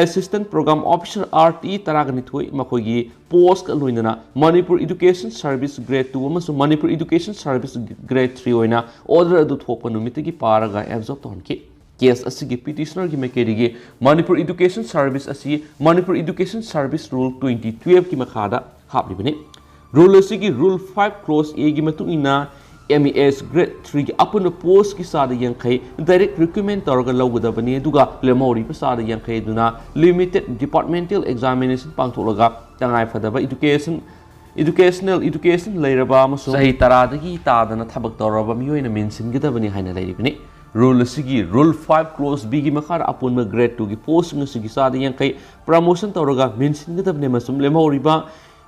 Assistant Program Officer R T E ꯇꯔꯥꯒ ꯅꯤꯊꯣꯏ ꯃꯈꯣꯏꯒꯤ post ꯀ ꯂꯣꯏꯅꯅ Manipur Education Service Grade two ꯑꯃꯁꯨꯡ Manipur Education Service Grade three ꯑꯣꯏꯅ order ꯑꯗꯨ ꯊꯣꯛꯄ ꯅꯨꯃꯤꯠꯇꯒꯤ ꯄꯥꯔꯒ absorb ꯇꯧꯍꯟꯈꯤ꯫ Case ꯑꯁꯤꯒꯤ petitioner ꯒꯤ ꯃꯥꯏꯀꯩꯗꯒꯤ Manipur Education Service ꯑꯁꯤ Manipur Education Service Rule twenty twelve ꯀꯤ ꯃꯈꯥꯗ ꯍꯥꯞꯂꯤꯕꯅꯤ꯫ Rule ꯑꯁꯤꯒꯤ Rule five Clause A ꯒꯤ ꯃꯇꯨꯡ ꯏꯟꯅ M E S Grade three ꯒꯤ ꯑꯄꯨꯟꯕ post ꯀꯤ ꯆꯥꯗ ꯌꯥꯡꯈꯩ direct recruitment ꯇꯧꯔꯒ ꯂꯧꯒꯗꯕꯅꯤ, ꯑꯗꯨꯒ ꯂꯦꯝꯍꯧꯔꯤꯕ ꯆꯥꯗ ꯌꯥꯡꯈꯩ ꯑꯗꯨꯅ limited departmental examination ꯄꯥꯡꯊꯣꯛꯂꯒ ꯇꯉꯥꯏ ꯐꯗꯕ education, educational, education ꯂꯩꯔꯕ ꯑꯃꯁꯨꯡ ꯆꯍꯤ ꯇꯔꯥꯗꯒꯤ ꯇꯥꯗꯅ ꯊꯕꯛ ꯇꯧꯔꯕ ꯃꯤꯑꯣꯏꯅ ꯃꯦꯟꯁꯤꯟꯒꯗꯕꯅꯤ ꯍꯥꯏꯅ ꯂꯩꯔꯤꯕꯅꯤ꯫ Rule ꯑꯁꯤꯒꯤ Rule five Clause B ꯒꯤ ꯃꯈꯥꯗ ꯑꯄꯨꯟꯕ Grade two ꯒꯤ post ꯁꯤꯡ ꯑꯁꯤꯒꯤ ꯆꯥꯗ ꯌꯥꯡꯈꯩ promotion ꯇꯧꯔꯒ ꯃꯦꯟꯁꯤꯟꯒꯗꯕꯅꯤ ꯑꯃꯁꯨꯡ ꯂꯦꯝꯍꯧꯔꯤꯕ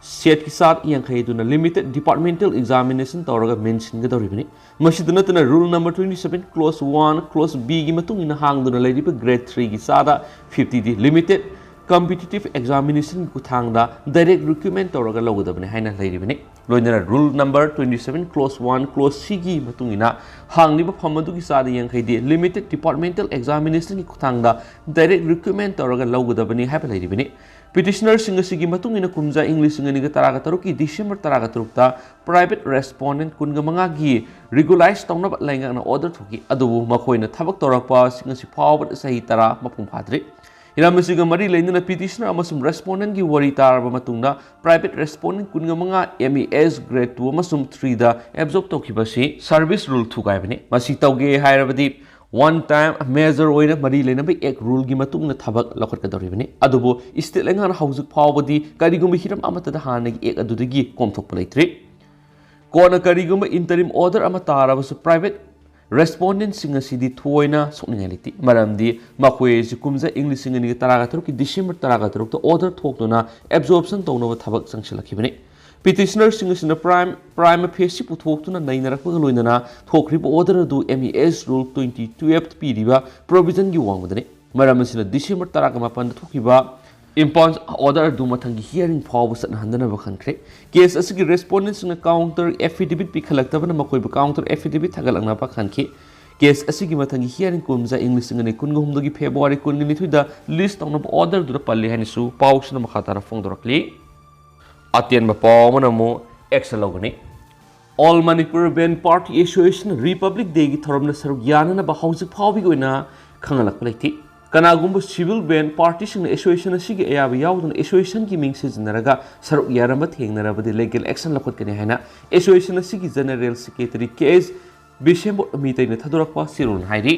seat ꯀꯤ ꯆꯥꯗ ꯌꯥꯡꯈꯩ ꯑꯗꯨꯅ limited departmental examination ꯇꯧꯔꯒ ꯃꯦꯟꯁꯤꯟꯒꯗꯧꯔꯤꯕꯅꯤ꯫ ꯃꯁꯤꯗ ꯅꯠꯇꯅ Rule number twenty seven Clause one Clause B ꯒꯤ ꯃꯇꯨꯡ ꯏꯟꯅ ꯍꯥꯡꯗꯨꯅ ꯂꯩꯔꯤꯕ Grade three ꯒꯤ ꯆꯥꯗ fifty ꯗꯤ limited competitive examination ꯒꯤ ꯈꯨꯠꯊꯥꯡꯗ direct recruitment ꯇꯧꯔꯒ ꯂꯧꯒꯗꯕꯅꯤ ꯍꯥꯏꯅ ꯂꯩꯔꯤꯕꯅꯤ꯫ ꯂꯣꯏꯅꯅ Rule number twenty seven Clause one Clause C ꯒꯤ ꯃꯇꯨꯡ ꯏꯟꯅ ꯍꯥꯡꯂꯤꯕ ꯐꯝ ꯑꯗꯨꯒꯤ ꯆꯥꯗ ꯌꯥꯡꯈꯩꯗꯤ limited departmental examination ꯒꯤ ꯈꯨꯠꯊꯥꯡꯗ direct recruitment ꯇꯧꯔꯒ ꯂꯧꯒꯗꯕꯅꯤ ꯍꯥꯏꯕ ꯂꯩꯔꯤꯕꯅꯤ꯫ Petitioner ꯁꯤꯡ ꯑꯁꯤꯒꯤ ꯃꯇꯨꯡ ꯏꯟꯅ ꯀꯨꯝꯖꯥ ꯏꯪ ꯂꯤꯁꯤꯡ ꯑꯅꯤꯒ ꯇꯔꯥꯒ ꯇꯔꯨꯛꯀꯤ December ꯇꯔꯥꯒ ꯇꯔꯨꯛꯇ private respondent ꯀꯨꯟꯒ ꯃꯉꯥꯒꯤ regularize ꯇꯧꯅꯕ ꯂꯩꯉꯥꯛꯅ order ꯊꯣꯛꯈꯤ, ꯑꯗꯨꯕꯨ ꯃꯈꯣꯏꯅ ꯊꯕꯛ ꯇꯧꯔꯛꯄꯁꯤꯡ ꯑꯁꯤ ꯐꯥꯎꯕꯗ ꯆꯍꯤ ꯇꯔꯥ ꯃꯄꯨꯡ ꯐꯥꯗ꯭ꯔꯤ꯫ ꯍꯤꯔꯝ ꯑꯁꯤꯒ ꯃꯔꯤ ꯂꯩꯅꯅ ꯄꯤꯇꯤꯁꯅꯔ ꯑꯃꯁꯨꯡ ꯔꯦꯁꯄꯣꯟꯗꯦꯟꯒꯤ ꯋꯥꯔꯤ ꯇꯥꯔꯕ ꯃꯇꯨꯡꯗ, ꯄ꯭ꯔꯥꯏꯚꯦꯠ ꯔꯦꯁꯄꯣꯟꯗꯦꯟ ꯀꯨꯟꯒ ꯃꯉꯥ ꯑꯦꯝ ꯏ ꯑꯦꯁ ꯒ꯭ꯔꯦꯗ ꯇꯨ ꯑꯃꯁꯨꯡ ꯊ꯭ꯔꯤꯗ ꯑꯦꯕꯖꯣꯔꯕ ꯇꯧꯈꯤꯕ ꯑꯁꯤ ꯁꯔꯚꯤꯁ ꯔꯨꯜ ꯊꯨꯒꯥꯏꯕꯅꯤ꯫ ꯃꯁꯤ ꯇꯧꯒꯦ ꯍꯥꯏꯔꯕꯗꯤ ꯋꯥꯟ ꯇꯥꯏꯝ ꯃꯦꯖꯔ ꯑꯣꯏꯅ ꯃꯔꯤ ꯂꯩꯅꯕ ꯑꯦꯛ ꯔꯨꯜꯒꯤ ꯃꯇꯨꯡ ꯏꯟꯅ ꯊꯕꯛ ꯂꯧꯈꯠꯀꯗꯧꯔꯤꯕꯅꯤ꯫ ꯑꯗꯨꯕꯨ ꯏꯁꯇꯦꯠ ꯂꯩꯉꯥꯛꯅ ꯍꯧꯖꯤꯛ ꯐꯥꯎꯕꯗꯤ ꯀꯔꯤꯒꯨꯝꯕ ꯍꯤꯔꯝ ꯑꯃꯠꯇꯗ ꯍꯥꯟꯅꯒꯤ ꯑꯦꯛ ꯑꯗꯨꯗꯒꯤ ꯀꯣꯝꯊꯣꯛꯄ ꯂꯩꯇ꯭ꯔꯤ꯫ ꯀꯣꯟꯅ ꯀꯔꯤꯒꯨꯝꯕ ꯏꯟꯇꯔꯤꯝ ꯑꯣꯔꯗꯔ ꯑꯃ ꯇꯥꯔꯕꯁꯨ ꯄ꯭ꯔꯥꯏꯚꯦꯠ ꯔꯦꯁꯄꯣꯟꯗꯦꯟꯁꯤꯡ ꯑꯁꯤꯗꯤ ꯊꯣꯏꯅ ꯁꯣꯛꯅꯤꯡꯉꯥꯏ ꯂꯩꯇꯦ, ꯃꯔꯝꯗꯤ ꯃꯈꯣꯏ ꯑꯁꯤ ꯀꯨꯝꯖꯥ ꯏꯪ ꯂꯤꯁꯤꯡ ꯑꯅꯤꯒ ꯇꯔꯥꯒ ꯇꯔꯨꯛꯀꯤ ꯗꯤꯁꯦꯝꯕꯔ ꯇꯔꯥꯒ ꯇꯔꯨꯛꯇ ꯑꯣꯔꯗꯔ ꯊꯣꯛꯇꯨꯅ ꯑꯦꯕꯖꯣꯔꯞꯁꯟ ꯇꯧꯅꯕ ꯊꯕꯛ ꯆꯪꯁꯤꯜꯂꯛꯈꯤꯕꯅꯤ꯫ ꯄꯤꯇꯤꯁꯅꯔꯁꯤꯡ ꯑꯁꯤꯅ ꯄ꯭ꯔꯥꯏꯝ ꯄ꯭ꯔꯥꯏꯃ ꯐꯦꯁꯤ ꯄꯨꯊꯣꯛꯇꯨꯅ ꯅꯩꯅꯔꯛꯄꯒ ꯂꯣꯏꯅꯅ ꯊꯣꯛꯈ꯭ꯔꯤꯕ ꯑꯣꯔꯗꯔ ꯑꯗꯨ M E S rule twenty ꯇꯨꯌꯦꯜꯐꯇ ꯄꯤꯔꯤꯕ ꯄ꯭ꯔꯣꯚꯤꯖꯟꯒꯤ ꯋꯥꯡꯃꯗꯅꯤ꯫ ꯃꯔꯝ ꯑꯁꯤꯅ ꯗꯤꯁꯦꯝꯕꯔ ꯇꯔꯥꯒ ꯃꯥꯄꯟꯗ ꯊꯣꯛꯈꯤꯕ ꯏꯝꯄꯥꯎꯟ ꯑꯣꯔꯗꯔ ꯑꯗꯨ ꯃꯊꯪꯒꯤ ꯍꯤꯌꯥꯔꯤꯡ ꯐꯥꯎꯕ ꯆꯠꯅꯍꯟꯗꯅꯕ ꯈꯟꯈ꯭ꯔꯦ꯫ ꯀꯦꯁ ꯑꯁꯤꯒꯤ ꯔꯦꯁꯄꯣꯟꯗꯦꯟꯁꯤꯡꯅ ꯀꯥꯎꯟꯇꯔ ꯑꯦꯐꯤꯗꯦꯕꯤꯠ ꯄꯤꯈꯠꯂꯛꯇꯕꯅ ꯃꯈꯣꯏꯕꯨ ꯀꯥꯎꯟꯇꯔ ꯑꯦꯐꯤꯗꯦꯕꯤꯠ ꯊꯥꯒꯠꯂꯛꯅꯕ ꯈꯟꯈꯤ꯫ ꯀꯦꯁ ꯑꯁꯤꯒꯤ ꯃꯊꯪꯒꯤ ꯍꯤꯌꯥꯔꯤꯡ ꯀꯨꯝꯖꯥ ꯏꯪ ꯂꯤꯁꯤꯡ ꯑꯅꯤ ꯀꯨꯟꯒ ꯍꯨꯝꯗꯣꯏꯒꯤ ꯐꯦꯕ꯭ꯔꯨꯋꯥꯔꯤ ꯀꯨꯟꯒ ꯅꯤꯊꯣꯏꯗ ꯂꯤꯁ ꯇꯧꯅꯕ ꯑꯣꯔꯗꯔꯗꯨꯗ ꯄꯜꯂꯤ ꯍꯥꯏꯅꯁꯨ ꯄꯥꯎꯁꯤꯅ ꯃꯈꯥ ꯇꯥꯅ ꯐꯣꯡꯗꯣꯔꯛꯂꯤ꯫ ꯑꯇꯦꯟꯕ ꯄꯥꯎ ꯑꯃꯅ ꯑꯃꯨꯛ ꯑꯦꯛꯁꯟ ꯂꯧꯒꯅꯤ꯫ ꯑꯣꯜ ꯃꯅꯤꯄꯨꯔ ꯕꯦꯟ ꯄꯥꯔꯇꯤ ꯑꯦꯁꯣꯁꯤꯌꯦꯁꯟ ꯔꯤꯄꯕ꯭ꯂꯤꯛ ꯗꯦꯒꯤ ꯊꯧꯔꯝꯗ ꯁꯔꯨꯛ ꯌꯥꯅꯅꯕ ꯍꯧꯖꯤꯛ ꯐꯥꯎꯕꯒꯤ ꯑꯣꯏꯅ ꯈꯪꯍꯜꯂꯛꯄ ꯂꯩꯇꯦ꯫ ꯀꯅꯥꯒꯨꯝꯕ ꯁꯤꯚꯤꯜ ꯕꯦꯟ ꯄꯥꯔꯇꯤꯁꯤꯡꯅ ꯑꯦꯁꯣꯁꯤꯌꯦꯁꯟ ꯑꯁꯤꯒꯤ ꯑꯌꯥꯕ ꯌꯥꯎꯗꯅ ꯑꯦꯁꯣꯁꯤꯌꯦꯁꯟꯒꯤ ꯃꯤꯡ ꯁꯤꯖꯤꯟꯅꯔꯒ ꯁꯔꯨꯛ ꯌꯥꯔꯝꯕ ꯊꯦꯡꯅꯔꯕꯗꯤ ꯂꯤꯒꯦꯜ ꯑꯦꯛꯁꯟ ꯂꯧꯈꯠꯀꯅꯤ ꯍꯥꯏꯅ ꯑꯦꯁꯣꯁꯤꯌꯦꯁꯟ ꯑꯁꯤꯒꯤ ꯖꯦꯅꯔꯦꯜ ꯁꯦꯀ꯭ꯔꯦꯇꯔꯤ ꯀꯦ ꯑꯦꯁ ꯕꯤꯁꯦꯝꯕꯨ ꯃꯤꯇꯩꯅ ꯊꯥꯗꯣꯔꯛꯄ ꯆꯦꯔꯣꯜꯅ ꯍꯥꯏꯔꯤ꯫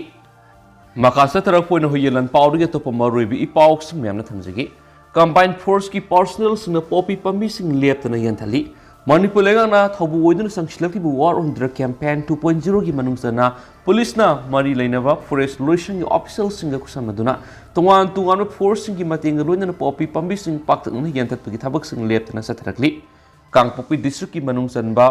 ꯃꯈꯥ ꯆꯠꯊꯔꯛꯄ ꯑꯣꯏꯅ ꯍꯨꯏꯌꯦꯟ ꯂꯥꯟ ꯄꯥꯎꯗꯒꯤ ꯑꯇꯣꯞꯄ ꯃꯔꯨꯑꯣꯏꯕ ꯏ ꯄꯥꯎꯁꯤꯡ ꯃꯌꯥꯝꯅ ꯊꯝꯖꯒꯦ꯫ ꯀꯝꯕꯥꯏꯟ ꯐꯣꯔꯁꯀꯤ ꯄꯥꯔꯁꯣꯅꯦꯜꯁꯤꯡꯅ ꯄꯣꯄꯤ ꯄꯥꯝꯕꯤꯁꯤꯡ ꯂꯦꯞꯇꯅ ꯌꯥꯟꯊꯠꯂꯤ꯫ ꯃꯅꯤꯄꯨꯔ ꯂꯩꯉꯥꯛꯅ ꯊꯧꯕꯨ ꯑꯣꯏꯗꯨꯅ ꯆꯪꯁꯤꯜꯂꯛꯂꯤꯕ ꯋꯥꯔ ꯑꯣꯟ ꯗ꯭ꯔꯒ ꯀꯦꯝꯄꯦꯟ ꯇꯨ ꯄꯣꯏꯟ ꯖꯤꯔꯣꯒꯤ ꯃꯅꯨꯡ ꯆꯟꯅ ꯄꯨꯂꯤꯁꯅ ꯃꯔꯤ ꯂꯩꯅꯕ ꯐꯣꯔꯦꯁ ꯂꯣꯏꯁꯪꯒꯤ ꯑꯣꯐꯤꯁꯤꯌꯦꯜꯁꯤꯡꯒ ꯈꯨꯠꯁꯝꯅꯗꯨꯅ ꯇꯣꯉꯥꯟ ꯇꯣꯉꯥꯟꯕ ꯐꯣꯔꯁꯁꯤꯡꯒꯤ ꯃꯇꯦꯡꯒ ꯂꯣꯏꯅꯅ ꯄꯣꯄꯤ ꯄꯥꯝꯕꯤꯁꯤꯡ ꯄꯥꯛꯇꯛꯅꯅ ꯌꯥꯟꯊꯠꯄꯒꯤ ꯊꯕꯛꯁꯤꯡ ꯂꯦꯞꯇꯅ ꯆꯠꯊꯔꯛꯂꯤ꯫ ꯀꯥꯡꯄꯣꯛꯄꯤ ꯗꯤꯁꯇ꯭ꯔꯤꯛꯀꯤ ꯃꯅꯨꯡ ꯆꯟꯕ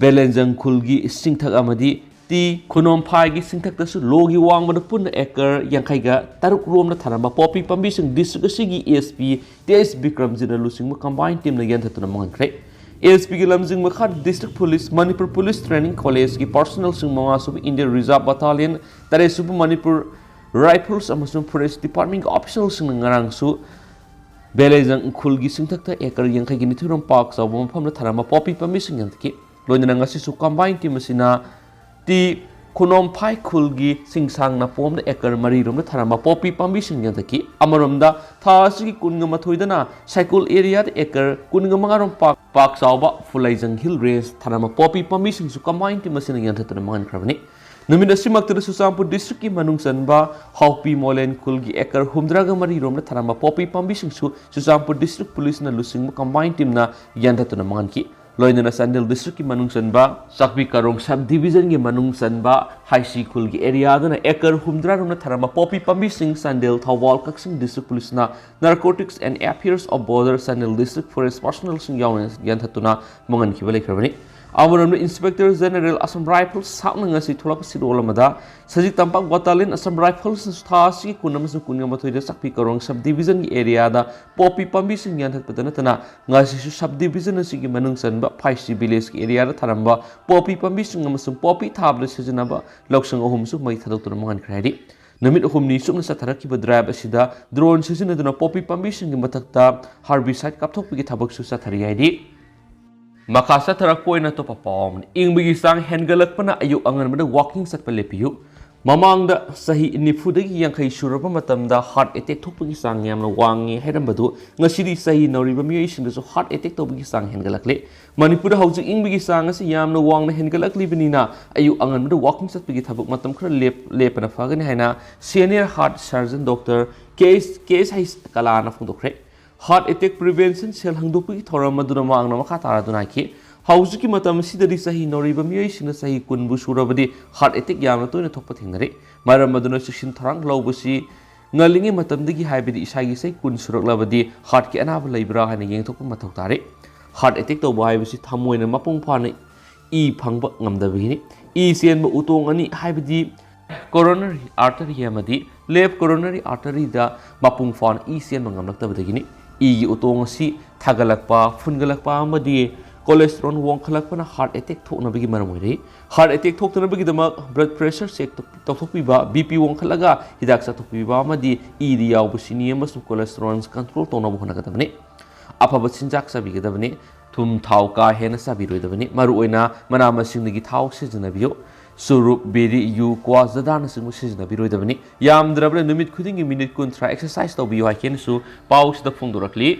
ꯕꯦꯂꯦꯟꯖꯪ ꯈꯨꯜꯒꯤ ꯆꯤꯡꯊꯛ ꯑꯃꯗꯤ ꯇꯤ ꯈꯨꯅꯣꯝꯐꯥꯏꯒꯤ ꯆꯤꯡꯊꯛꯇꯁꯨ ꯂꯣꯒꯤ ꯋꯥꯡꯃꯗ ꯄꯨꯟꯅ ꯑꯦꯀꯔ ꯌꯥꯡꯈꯩꯒ ꯇꯔꯨꯛ ꯔꯣꯝꯅ ꯊꯥꯔꯝꯕ ꯄꯣꯄꯤ ꯄꯥꯝꯕꯤꯁꯤꯡ ꯗꯤꯁꯇ꯭ꯔꯤꯛ ꯑꯁꯤꯒꯤ ꯑꯦꯁ ꯄꯤ ꯇꯦꯖ ꯕꯤꯀ꯭ꯔꯝꯖꯤꯠꯅ ꯂꯨꯆꯤꯡꯕ ꯀꯝꯕꯥꯏꯟ ꯇꯤꯝꯅ ꯌꯥꯟꯊꯠꯇꯨꯅ ꯃꯥꯡꯍꯟꯈ꯭ꯔꯦ꯫ ꯑꯦꯁ ꯄꯤꯒꯤ ꯂꯝꯖꯤꯡ ꯃꯈꯥꯗ district police, Manipur police training ꯀꯣꯂꯦꯖꯀꯤ ꯄꯥꯔꯁꯣꯅꯦꯜꯁꯤꯡ, ꯃꯉꯥꯁꯨꯕ Indian reserve battalion, ꯇꯔꯦꯠꯁꯨꯕ Manipur rifles ꯑꯃꯁꯨꯡ ꯐꯣꯔꯦꯁ ꯗꯤꯄꯥꯔꯠꯃꯦꯟꯒꯤ ꯑꯣꯐꯤꯁꯤꯌꯦꯜꯁꯤꯡꯅ ꯉꯔꯥꯡꯁꯨ ꯕꯦꯂꯦꯖꯪ ꯎꯈ꯭ꯔꯨꯜꯒꯤ ꯆꯤꯡꯊꯛꯇ ꯑꯦꯀꯔ ꯌꯥꯡꯈꯩꯒꯤ ꯅꯤꯊꯣꯏꯔꯣꯝ ꯄꯥꯛ ꯆꯥꯎꯕ ꯃꯐꯝꯗ ꯊꯥꯔꯝꯕ ꯄꯣꯄꯤ ꯄꯥꯝꯕꯤꯁꯤꯡ ꯌꯥꯟꯊꯠꯈꯤ꯫ ꯂꯣꯏꯅꯅ ꯉꯁꯤꯁꯨ ꯀꯝꯕꯥꯏꯟ ꯇꯤꯝ ꯑꯁꯤꯅ ꯇꯤ ꯈꯨꯅꯣꯝꯐꯥꯏ ꯈꯨꯜꯒꯤ ꯁꯤꯡꯁꯥꯡ ꯅꯄꯣꯝꯗ ꯑꯦꯀꯔ ꯃꯔꯤꯔꯣꯝꯗ ꯊꯥꯔꯝꯕ ꯄꯣꯄꯤ ꯄꯥꯝꯕꯤꯁꯤꯡ ꯌꯥꯟꯊꯠꯈꯤ꯫ ꯑꯃꯔꯣꯝꯗ, ꯊꯥ ꯑꯁꯤꯒꯤ ꯀꯨꯟꯒ ꯃꯥꯊꯣꯏꯗꯅ ꯁꯥꯏꯀꯨꯜ ꯑꯦꯔꯤꯌꯥꯗ ꯑꯦꯀꯔ ꯀꯨꯟꯒ ꯃꯉꯥꯔꯣꯝ ꯄꯥꯛ, ꯄꯥꯛ ꯆꯥꯎꯕ ꯐꯨꯂꯩꯖꯪ ꯍꯤꯜ ꯔꯦꯟꯖ ꯊꯥꯔꯝꯕ ꯄꯣꯄꯤ ꯄꯥꯝꯕꯤꯁꯤꯡꯁꯨ ꯀꯝꯕꯥꯏꯟ ꯇꯤꯝ ꯑꯁꯤꯅ ꯌꯥꯟꯊꯠꯇꯨꯅ ꯃꯥꯡꯍꯟꯈ꯭ꯔꯕꯅꯤ꯫ ꯅꯨꯃꯤꯠ ꯑꯁꯤꯃꯛꯇꯗ ꯆꯨꯔꯆꯥꯟꯄꯨꯔ ꯗꯤꯁꯇ꯭ꯔꯤꯛꯀꯤ ꯃꯅꯨꯡ ꯆꯟꯕ ꯍꯥꯎꯄꯤ ꯃꯣꯂꯦꯟ ꯈꯨꯜꯒꯤ ꯑꯦꯀꯔ ꯍꯨꯝꯗ꯭ꯔꯥꯒ ꯃꯔꯤꯔꯣꯝꯗ ꯊꯥꯔꯝꯕ ꯄꯣꯄꯤ ꯄꯥꯝꯕꯤꯁꯤꯡꯁꯨ ꯆꯨꯔꯆꯥꯟꯄꯨꯔ ꯗꯤꯁꯇ꯭ꯔꯤꯛ ꯄꯨꯂꯤꯁꯅ ꯂꯨꯆꯤꯡꯕ ꯀꯝꯕꯥꯏꯟ ꯇꯤꯝꯅ ꯌꯥꯟꯊꯠꯇꯨꯅ ꯃꯥꯡꯍꯟꯈꯤ꯫ ꯂꯣꯏꯅꯅ ꯆꯥꯟꯗꯦꯜ ꯗꯤꯁꯇ꯭ꯔꯤꯛꯀꯤ ꯃꯅꯨꯡ ꯆꯟꯕ ꯆꯥꯛꯄꯤ ꯀꯥꯔꯣꯡ ꯁꯕ ꯗꯤꯕꯤꯖꯟꯒꯤ ꯃꯅꯨꯡ ꯆꯟꯕ ꯍꯥꯏꯁꯤ ꯈꯨꯜꯒꯤ ꯑꯦꯔꯤꯌꯥꯗꯅ ꯑꯦꯀꯔ ꯍꯨꯝꯗ꯭ꯔꯥꯔꯣꯝꯅ ꯊꯥꯔꯝꯕ ꯄꯣꯄꯤ ꯄꯥꯝꯕꯤꯁꯤꯡ ꯆꯥꯟꯗꯦꯜ, ꯊꯧꯕꯥꯜ, ꯀꯛꯆꯤꯡ ꯗꯤꯁꯇ꯭ꯔꯤꯛ ꯄꯨꯂꯤꯁꯅ Narcotics and Affairs of Border Chandel district forest ꯄꯥꯔꯁꯣꯅꯦꯜꯁꯤꯡ ꯌꯥꯎꯅ ꯌꯥꯟꯊꯠꯇꯨꯅ ꯃꯥꯡꯍꯟꯈꯤꯕ ꯂꯩꯈ꯭ꯔꯕꯅꯤ꯫ ꯑꯃꯔꯣꯝꯗ, ꯏꯟꯁꯄꯦꯛꯇꯔ ꯖꯦꯅꯔꯦꯜ ꯑꯁꯥꯝ ꯔꯥꯏꯐꯜꯁ ꯁꯥꯞꯅ ꯉꯁꯤ ꯊꯣꯛꯂꯛꯄ ꯁꯤꯔꯣꯜ ꯑꯃꯗ ꯁꯖꯤꯛ ꯇꯝꯄꯥꯛ ꯕꯠꯇꯥꯂꯤꯌꯟ ꯑꯁꯥꯝ ꯔꯥꯏꯐꯜꯁꯅꯁꯨ ꯊꯥ ꯑꯁꯤꯒꯤ ꯀꯨꯟ ꯑꯃꯁꯨꯡ ꯀꯨꯟꯒ ꯃꯥꯊꯣꯏꯗ ꯆꯥꯛꯄꯤ ꯀꯥꯔꯣꯡ ꯁꯕ ꯗꯤꯕꯤꯖꯟꯒꯤ ꯑꯦꯔꯤꯌꯥꯗ ꯄꯣꯄꯤ ꯄꯥꯝꯕꯤꯁꯤꯡ ꯌꯥꯟꯊꯠꯄꯗ ꯅꯠꯇꯅ ꯉꯁꯤꯁꯨ ꯁꯕ ꯗꯤꯕꯤꯖꯟ ꯑꯁꯤꯒꯤ ꯃꯅꯨꯡ ꯆꯟꯕ ꯐꯥꯏꯁꯤ ꯚꯤꯂꯦꯖꯀꯤ ꯑꯦꯔꯤꯌꯥꯗ ꯊꯥꯔꯝꯕ ꯄꯣꯄꯤ ꯄꯥꯝꯕꯤꯁꯤꯡ ꯑꯃꯁꯨꯡ ꯄꯣꯄꯤ ꯊꯥꯕꯗ ꯁꯤꯖꯤꯟꯅꯕ ꯂꯧꯁꯪ ꯑꯍꯨꯝꯁꯨ ꯃꯩ ꯊꯥꯗꯣꯛꯇꯨꯅ ꯃꯥꯡꯍꯟꯈ꯭ꯔꯦ ꯍꯥꯏꯔꯤ꯫ ꯅꯨꯃꯤꯠ ꯑꯍꯨꯝꯅꯤ ꯆꯨꯞꯅ ꯆꯠꯊꯔꯛꯈꯤꯕ ꯗ꯭ꯔꯥꯏꯚ ꯑꯁꯤꯗ ꯗ꯭ꯔꯣꯟ ꯁꯤꯖꯤꯟꯅꯗꯨꯅ ꯄꯣꯄꯤ ꯄꯥꯝꯕꯤꯁꯤꯡꯒꯤ ꯃꯊꯛꯇ ꯍꯥꯔꯕꯤꯁꯥꯏꯠ ꯀꯥꯞꯊꯣꯛꯄꯒꯤ ꯊꯕꯛꯁꯨ ꯆꯠꯊꯔꯤ ꯍꯥꯏꯔꯤ꯫ ꯃꯈꯥ ꯆꯠꯊꯔꯛꯄ ꯑꯣꯏꯅ ꯑꯇꯣꯞꯄ ꯄꯥꯎ ꯑꯃꯅꯤ꯫ ꯏꯪꯕꯒꯤ ꯆꯥꯡ ꯍꯦꯟꯒꯠꯂꯛꯄꯅ ꯑꯌꯨꯛ ꯑꯉꯟꯕꯗ ꯋꯥꯀꯤꯡ ꯆꯠꯄ ꯂꯦꯞꯄꯤꯌꯨ꯫ ꯃꯃꯥꯡꯗ ꯆꯍꯤ ꯅꯤꯐꯨꯗꯒꯤ ꯌꯥꯡꯈꯩ ꯁꯨꯔꯕ ꯃꯇꯝꯗ ꯍꯥꯔꯠ ꯑꯦꯇꯦꯛ ꯊꯣꯛꯄꯒꯤ ꯆꯥꯡ ꯌꯥꯝꯅ ꯋꯥꯡꯉꯤ ꯍꯥꯏꯔꯝꯕꯗꯨ ꯉꯁꯤꯗꯤ ꯆꯍꯤ ꯅꯧꯔꯤꯕ ꯃꯤꯑꯣꯏꯁꯤꯡꯗꯁꯨ ꯍꯥꯔꯠ ꯑꯦꯇꯦꯛ ꯇꯧꯕꯒꯤ ꯆꯥꯡ ꯍꯦꯟꯒꯠꯂꯛꯂꯦ꯫ ꯃꯅꯤꯄꯨꯔꯗ ꯍꯧꯖꯤꯛ ꯏꯪꯕꯒꯤ ꯆꯥꯡ ꯑꯁꯤ ꯌꯥꯝꯅ ꯋꯥꯡꯅ ꯍꯦꯟꯒꯠꯂꯛꯂꯤꯕꯅꯤꯅ ꯑꯌꯨꯛ ꯑꯉꯟꯕꯗ ꯋꯥꯀꯤꯡ ꯆꯠꯄꯒꯤ ꯊꯕꯛ ꯃꯇꯝ ꯈꯔ ꯂꯦꯞ-, ꯂꯦꯞꯄꯅ ꯐꯒꯅꯤ ꯍꯥꯏꯅ ꯁꯦꯅꯤꯌꯔ ꯍꯥꯔꯠ ꯁꯔꯖꯟ ꯗꯣꯛꯇꯔ ꯀꯦ ꯑꯦꯁ, ꯀꯦ ꯑꯦꯁ ꯍꯩꯁ ꯀꯂꯥꯅ ꯐꯣꯡꯗꯣꯛꯈ꯭ꯔꯦ꯫ ꯍꯥꯔꯠ ꯑꯦꯇꯦꯛ ꯄ꯭ꯔꯤꯚꯦꯟꯁꯟ ꯁꯦꯜ ꯍꯥꯡꯗꯣꯛꯄꯒꯤ ꯊꯧꯔꯝ ꯑꯗꯨꯅ ꯃꯍꯥꯛꯅ ꯃꯈꯥ ꯇꯥꯔꯗꯨꯅ ꯍꯥꯏꯈꯤ, ꯍꯧꯖꯤꯛꯀꯤ ꯃꯇꯝ ꯑꯁꯤꯗꯗꯤ ꯆꯍꯤ ꯅꯧꯔꯤꯕ ꯃꯤꯑꯣꯏꯁꯤꯡꯅ ꯆꯍꯤ ꯀꯨꯟꯕꯨ ꯁꯨꯔꯕꯗꯤ ꯍꯥꯔꯠ ꯑꯦꯇꯦꯛ ꯌꯥꯝꯅ ꯇꯣꯏꯅ ꯊꯣꯛꯄ ꯊꯦꯡꯅꯔꯤ꯫ ꯃꯔꯝ ꯑꯗꯨꯅ ꯆꯦꯛꯁꯤꯟ ꯊꯧꯔꯥꯡ ꯂꯧꯕꯁꯤ ꯉꯜꯂꯤꯉꯩ ꯃꯇꯝꯗꯒꯤ, ꯍꯥꯏꯕꯗꯤ ꯏꯁꯥꯒꯤ ꯆꯍꯤ ꯀꯨꯟ ꯁꯨꯔꯛꯂꯕꯗꯤ ꯍꯥꯔꯠꯀꯤ ꯑꯅꯥꯕ ꯂꯩꯕ꯭ꯔꯥ ꯍꯥꯏꯅ ꯌꯦꯡꯊꯣꯛꯄ ꯃꯊꯧ ꯇꯥꯔꯦ꯫ ꯍꯥꯔꯠ ꯑꯦꯇꯦꯛ ꯇꯧꯕ ꯍꯥꯏꯕꯁꯤ ꯊꯃꯣꯏꯅ ꯃꯄꯨꯡ ꯐꯥꯅ ꯏ ꯐꯪꯕ ꯉꯝꯗꯕꯒꯤꯅꯤ꯫ ꯏ ꯆꯦꯟꯕ ꯎꯇꯣꯡ ꯑꯅꯤ, ꯍꯥꯏꯕꯗꯤ ꯀꯣꯔꯣꯅꯔꯤ ꯑꯥꯔꯇꯔꯤ ꯑꯃꯗꯤ ꯂꯦꯐ ꯀꯣꯔꯣꯅꯔꯤ ꯑꯥꯔꯇꯔꯤꯗ ꯃꯄꯨꯡ ꯐꯥꯅ ꯏ ꯆꯦꯟꯕ ꯉꯝꯂꯛꯇꯕꯗꯒꯤꯅꯤ꯫ ꯏꯒꯤ ꯎꯇꯣꯡ ꯑꯁꯤ ꯊꯥꯒꯠꯂꯛꯄ, ꯐꯨꯟꯒꯠꯂꯛꯄ ꯑꯃꯗꯤ ꯀꯣꯂꯦꯁꯇ꯭ꯔꯣꯜ ꯋꯥꯡꯈꯠꯂꯛꯄꯅ ꯍꯥꯔꯠ ꯑꯦꯇꯦꯛ ꯊꯣꯛꯅꯕꯒꯤ ꯃꯔꯝ ꯑꯣꯏꯔꯤ꯫ ꯍꯥꯔꯠ ꯑꯦꯇꯦꯛ ꯊꯣꯛꯇꯅꯕꯒꯤꯗꯃꯛ ꯕ꯭ꯂꯗ ꯄ꯭ꯔꯦꯁꯔ ꯆꯦꯛ ꯇꯧꯊꯣꯛꯄꯤꯕ, ꯕꯤ ꯄꯤ ꯋꯥꯡꯈꯠꯂꯒ ꯍꯤꯗꯥꯛ ꯆꯥꯊꯣꯛꯄꯤꯕ ꯑꯃꯗꯤ ꯏꯗ ꯌꯥꯎꯕ ꯆꯤꯅꯤ ꯑꯃꯁꯨꯡ ꯀꯣꯂꯦꯁꯇ꯭ꯔꯣꯜ ꯀꯟꯇ꯭ꯔꯣꯜ ꯇꯧꯅꯕ ꯍꯣꯠꯅꯒꯗꯕꯅꯤ꯫ ꯑꯐꯕ ꯆꯤꯟꯖꯥꯛ ꯆꯥꯕꯤꯒꯗꯕꯅꯤ꯫ ꯊꯨꯝ, ꯊꯥꯎ ꯀꯥ ꯍꯦꯟꯅ ꯆꯥꯕꯤꯔꯣꯏꯗꯕꯅꯤ꯫ ꯃꯔꯨꯑꯣꯏꯅ ꯃꯅꯥ ꯃꯁꯤꯡꯗꯒꯤ ꯊꯥꯎ ꯁꯤꯖꯤꯟꯅꯕꯤꯌꯨ꯫ ꯆꯨꯔꯨꯞ, ꯕꯤꯔꯤ, ꯌꯨ, ꯀ꯭ꯋꯥ, ꯖꯗꯥꯅꯆꯤꯡꯕ ꯁꯤꯖꯤꯟꯅꯕꯤꯔꯣꯏꯗꯕꯅꯤ꯫ ꯌꯥꯝꯗ꯭ꯔꯕꯗ ꯅꯨꯃꯤꯠ ꯈꯨꯗꯤꯡꯒꯤ ꯃꯤꯅꯤꯠ ꯀꯨꯟꯊ꯭ꯔꯥ ꯑꯦꯛꯁꯔꯁꯥꯏꯁ ꯇꯧꯕꯤꯌꯨ ꯍꯥꯏꯅꯁꯨ ꯄꯥꯎꯁꯤꯗ ꯐꯣꯡꯗꯣꯔꯛꯂꯤ꯫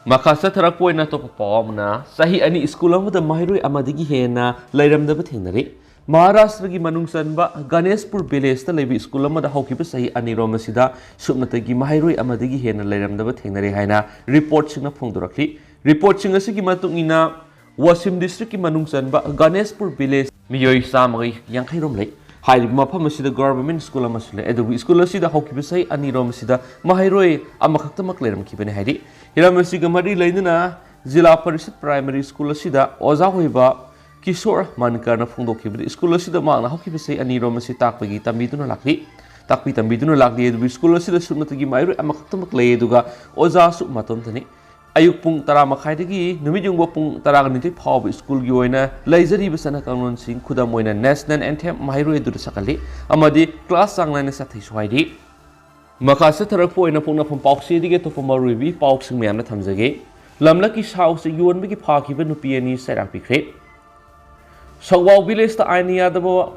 ꯃꯈꯥ ꯆꯠꯊꯔꯛꯄ ꯑꯣꯏꯅ ꯑꯇꯣꯞꯄ ꯄꯥꯎ ꯑꯃꯅ, ꯆꯍꯤ ꯑꯅꯤ ꯁ꯭ꯀꯨꯜ ꯑꯃꯗ ꯃꯍꯩꯔꯣꯏ ꯑꯃꯗꯒꯤ ꯍꯦꯟꯅ ꯂꯩꯔꯝꯗꯕ ꯊꯦꯡꯅꯔꯦ꯫ ꯃꯍꯥꯔꯥꯁꯇ꯭ꯔꯒꯤ ꯃꯅꯨꯡ ꯆꯟꯕ ꯒꯅꯦꯁꯄꯨꯔ ꯚꯤꯂꯦꯖꯇ ꯂꯩꯕ ꯁ꯭ꯀꯨꯜ ꯑꯃꯗ ꯍꯧꯈꯤꯕ ꯆꯍꯤ ꯑꯅꯤꯔꯣꯝ ꯑꯁꯤꯗ ꯁꯨꯞꯅꯇꯒꯤ ꯃꯍꯩꯔꯣꯏ ꯑꯃꯗꯒꯤ ꯍꯦꯟꯅ ꯂꯩꯔꯝꯗꯕ ꯊꯦꯡꯅꯔꯦ ꯍꯥꯏꯅ ꯔꯤꯄꯣꯔꯠꯁꯤꯡꯅ ꯐꯣꯡꯗꯣꯔꯛꯂꯤ꯫ ꯔꯤꯄꯣꯔꯠꯁꯤꯡ ꯑꯁꯤꯒꯤ ꯃꯇꯨꯡ ꯏꯟꯅ, ꯋꯥꯁꯤꯝ ꯗꯤꯁꯇ꯭ꯔꯤꯛꯀꯤ ꯃꯅꯨꯡ ꯆꯟꯕ ꯒꯅꯦꯁꯄꯨꯔ ꯚꯤꯂꯦꯖ ꯃꯤꯑꯣꯏ ꯆꯥꯝꯃꯒ ꯌꯥꯡꯈꯩ ꯔꯣꯝ ꯂꯩ꯫ ꯍꯥꯏꯔꯤꯕ ꯃꯐꯝ ꯑꯁꯤꯗ ꯒꯚꯔꯟꯃꯦꯟꯠ ꯁ꯭ꯀꯨꯜ ꯑꯃꯁꯨ ꯂꯩ, ꯑꯗꯨꯕꯨ ꯁ꯭ꯀꯨꯜ ꯑꯁꯤꯗ ꯍꯧꯈꯤꯕ ꯆꯍꯤ ꯑꯅꯤꯔꯣꯝ ꯑꯁꯤꯗ ꯃꯍꯩꯔꯣꯏ ꯑꯃꯈꯛꯇꯃꯛ ꯂꯩꯔꯝꯈꯤꯕꯅꯤ ꯍꯥꯏꯔꯤ꯫ ꯍꯤꯔꯝ ꯑꯁꯤꯒ ꯃꯔꯤ ꯂꯩꯅꯅ ꯖꯤꯂꯥ ꯄꯔꯤꯁꯠ ꯄ꯭ꯔꯥꯏꯃꯔꯤ ꯁ꯭ꯀꯨꯜ ꯑꯁꯤꯗ ꯑꯣꯖꯥ ꯑꯣꯏꯕ ꯀꯤꯁꯣꯔ ꯃꯥꯟꯀꯔꯅ ꯐꯣꯡꯗꯣꯛꯈꯤꯕꯗ, ꯁ꯭ꯀꯨꯜ ꯑꯁꯤꯗ ꯃꯍꯥꯛꯅ ꯍꯧꯈꯤꯕ ꯆꯍꯤ ꯑꯅꯤꯔꯣꯝ ꯑꯁꯤ ꯇꯥꯛꯄꯒꯤ ꯇꯝꯕꯤꯗꯨꯅ ꯂꯥꯛꯂꯤ꯫ ꯇꯥꯛꯄꯤ ꯇꯝꯕꯤꯗꯨꯅ ꯂꯥꯛꯂꯤ, ꯑꯗꯨꯕꯨ ꯁ꯭ꯀꯨꯜ ꯑꯁꯤꯗ ꯁꯨꯞꯅꯇꯒꯤ ꯃꯍꯩꯔꯣꯏ ꯑꯃꯈꯛꯇꯃꯛ ꯂꯩ, ꯑꯗꯨꯒ ꯑꯣꯖꯥꯁꯨ ꯃꯇꯣꯝꯇꯅꯤ꯫ ꯑꯌꯨꯛ ꯄꯨꯡ ꯇꯔꯥ ꯃꯈꯥꯏꯗꯒꯤ ꯅꯨꯃꯤꯠ ꯌꯨꯡꯕ ꯄꯨꯡ ꯇꯔꯥꯒ ꯅꯤꯊꯣꯏ ꯐꯥꯎꯕ ꯁ꯭ꯀꯨꯜꯒꯤ ꯑꯣꯏꯅ ꯂꯩꯖꯔꯤꯕ ꯆꯠꯅ ꯀꯥꯡꯂꯣꯟꯁꯤꯡ, ꯈꯨꯗꯝ ꯑꯣꯏꯅ ꯅꯦꯁꯅꯦꯜ ꯑꯦꯟꯊꯦꯝ ꯃꯍꯩꯔꯣꯏ ꯑꯗꯨꯗ ꯁꯛꯍꯜꯂꯤ ꯑꯃꯗꯤ ꯀ꯭ꯂꯥꯁ ꯆꯥꯡ ꯅꯥꯏꯅ ꯆꯠꯊꯩꯁꯨ ꯍꯥꯏꯔꯤ꯫ ꯃꯈꯥ ꯆꯠꯊꯔꯛꯄ ꯑꯣꯏꯅ ꯄꯣꯛꯅꯐꯝ ꯄꯥꯎꯆꯦꯗꯒꯤ ꯑꯇꯣꯞꯄ ꯃꯔꯨꯑꯣꯏꯕ ꯄꯥꯎꯁꯤꯡ ꯃꯌꯥꯝꯅ ꯊꯝꯖꯒꯦ꯫ ꯂꯝꯂꯛꯀꯤ ꯁꯥ ꯎꯆꯦꯛ ꯌꯣꯟꯕꯒꯤ ꯐꯥꯈꯤꯕ ꯅꯨꯄꯤ ꯑꯅꯤ ꯆꯩꯔꯥꯛ ꯄꯤꯈ꯭ꯔꯦ꯫ ꯁꯧꯕꯥꯎ ꯚꯤꯂꯦꯖꯇ ꯑꯥꯏꯟ ꯌꯥꯗꯕ,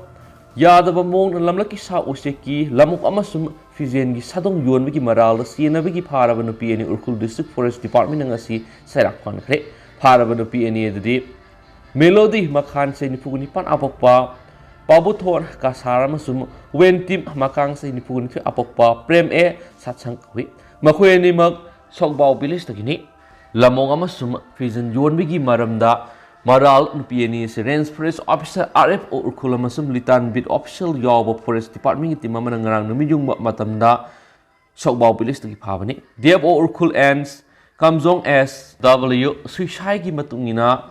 ꯌꯥꯗꯕ ꯃꯑꯣꯡꯗ ꯂꯝꯂꯛꯀꯤ ꯁꯥ ꯎꯆꯦꯛꯀꯤ ꯂꯃꯣꯛ ꯑꯃꯁꯨꯡ ꯐꯤꯖꯦꯟꯒꯤ ꯁꯥꯗꯣꯡ ꯌꯣꯟꯕꯒꯤ ꯃꯔꯥꯜꯗ ꯆꯦꯟꯅꯕꯒꯤ ꯐꯥꯔꯕ ꯅꯨꯄꯤ ꯑꯅꯤ ꯎꯈ꯭ꯔꯨꯜ ꯗꯤꯁꯇ꯭ꯔꯤꯛ ꯐꯣꯔꯦꯁ ꯗꯤꯄꯥꯔꯠꯃꯦꯟꯅ ꯉꯁꯤ ꯆꯩꯔꯥꯛ ꯐꯪꯈ꯭ꯔꯦ꯫ ꯐꯥꯔꯕ ꯅꯨꯄꯤ ꯑꯅꯤ ꯑꯗꯨꯗꯤ ꯃꯦꯂꯣꯗꯤ ꯃꯈꯥꯟ ꯆꯍꯤ ꯅꯤꯐꯨꯒ ꯅꯤꯄꯥꯟ ꯑꯄꯣꯛꯄ, ꯄꯥꯕꯨꯊꯣꯟ ꯀꯁꯥꯔ ꯑꯃꯁꯨꯡ ꯋꯦꯟꯇꯤꯝ ꯃꯀꯥꯡ ꯆꯍꯤ ꯅꯤꯐꯨꯒ ꯅꯤꯊꯣꯏ ꯑꯄꯣꯛꯄ ꯄ꯭ꯔꯦꯝ ꯑꯦ ꯁꯥꯠꯁꯪ ꯀꯧꯏ꯫ ꯃꯈꯣꯏ ꯑꯅꯤꯃꯛ ꯁꯣꯛꯕꯥꯎ ꯚꯤꯂꯦꯖꯇꯒꯤꯅꯤ꯫ ꯂꯃꯣꯡ ꯑꯃꯁꯨꯡ ꯐꯤꯖꯟ ꯌꯣꯟꯕꯒꯤ ꯃꯔꯝꯗ ꯃꯔꯥꯜ ꯅꯨꯄꯤ ꯑꯅꯤ ꯑꯁꯤ range forest officer, R F O Ukhrul ꯑꯃꯁꯨꯡ ꯂꯤꯇꯥꯟ ꯕꯤꯠ ꯑꯣꯐꯤꯁꯤꯌꯦꯜ ꯌꯥꯎꯕ ꯐꯣꯔꯦꯁ ꯗꯤꯄꯥꯔꯠꯃꯦꯟꯒꯤ ꯇꯤꯝ ꯑꯃꯅ ꯉꯔꯥꯡ ꯅꯨꯃꯤꯠ ꯌꯨꯡꯕ ꯃꯇꯝꯗ ꯁꯣꯛꯕꯥꯎ ꯚꯤꯂꯦꯖꯇꯒꯤ ꯐꯥꯕꯅꯤ꯫ D F O Ukhrul and Kamjong S W ꯁꯨꯏꯁꯥꯏꯒꯤ ꯃꯇꯨꯡ ꯏꯟꯅ,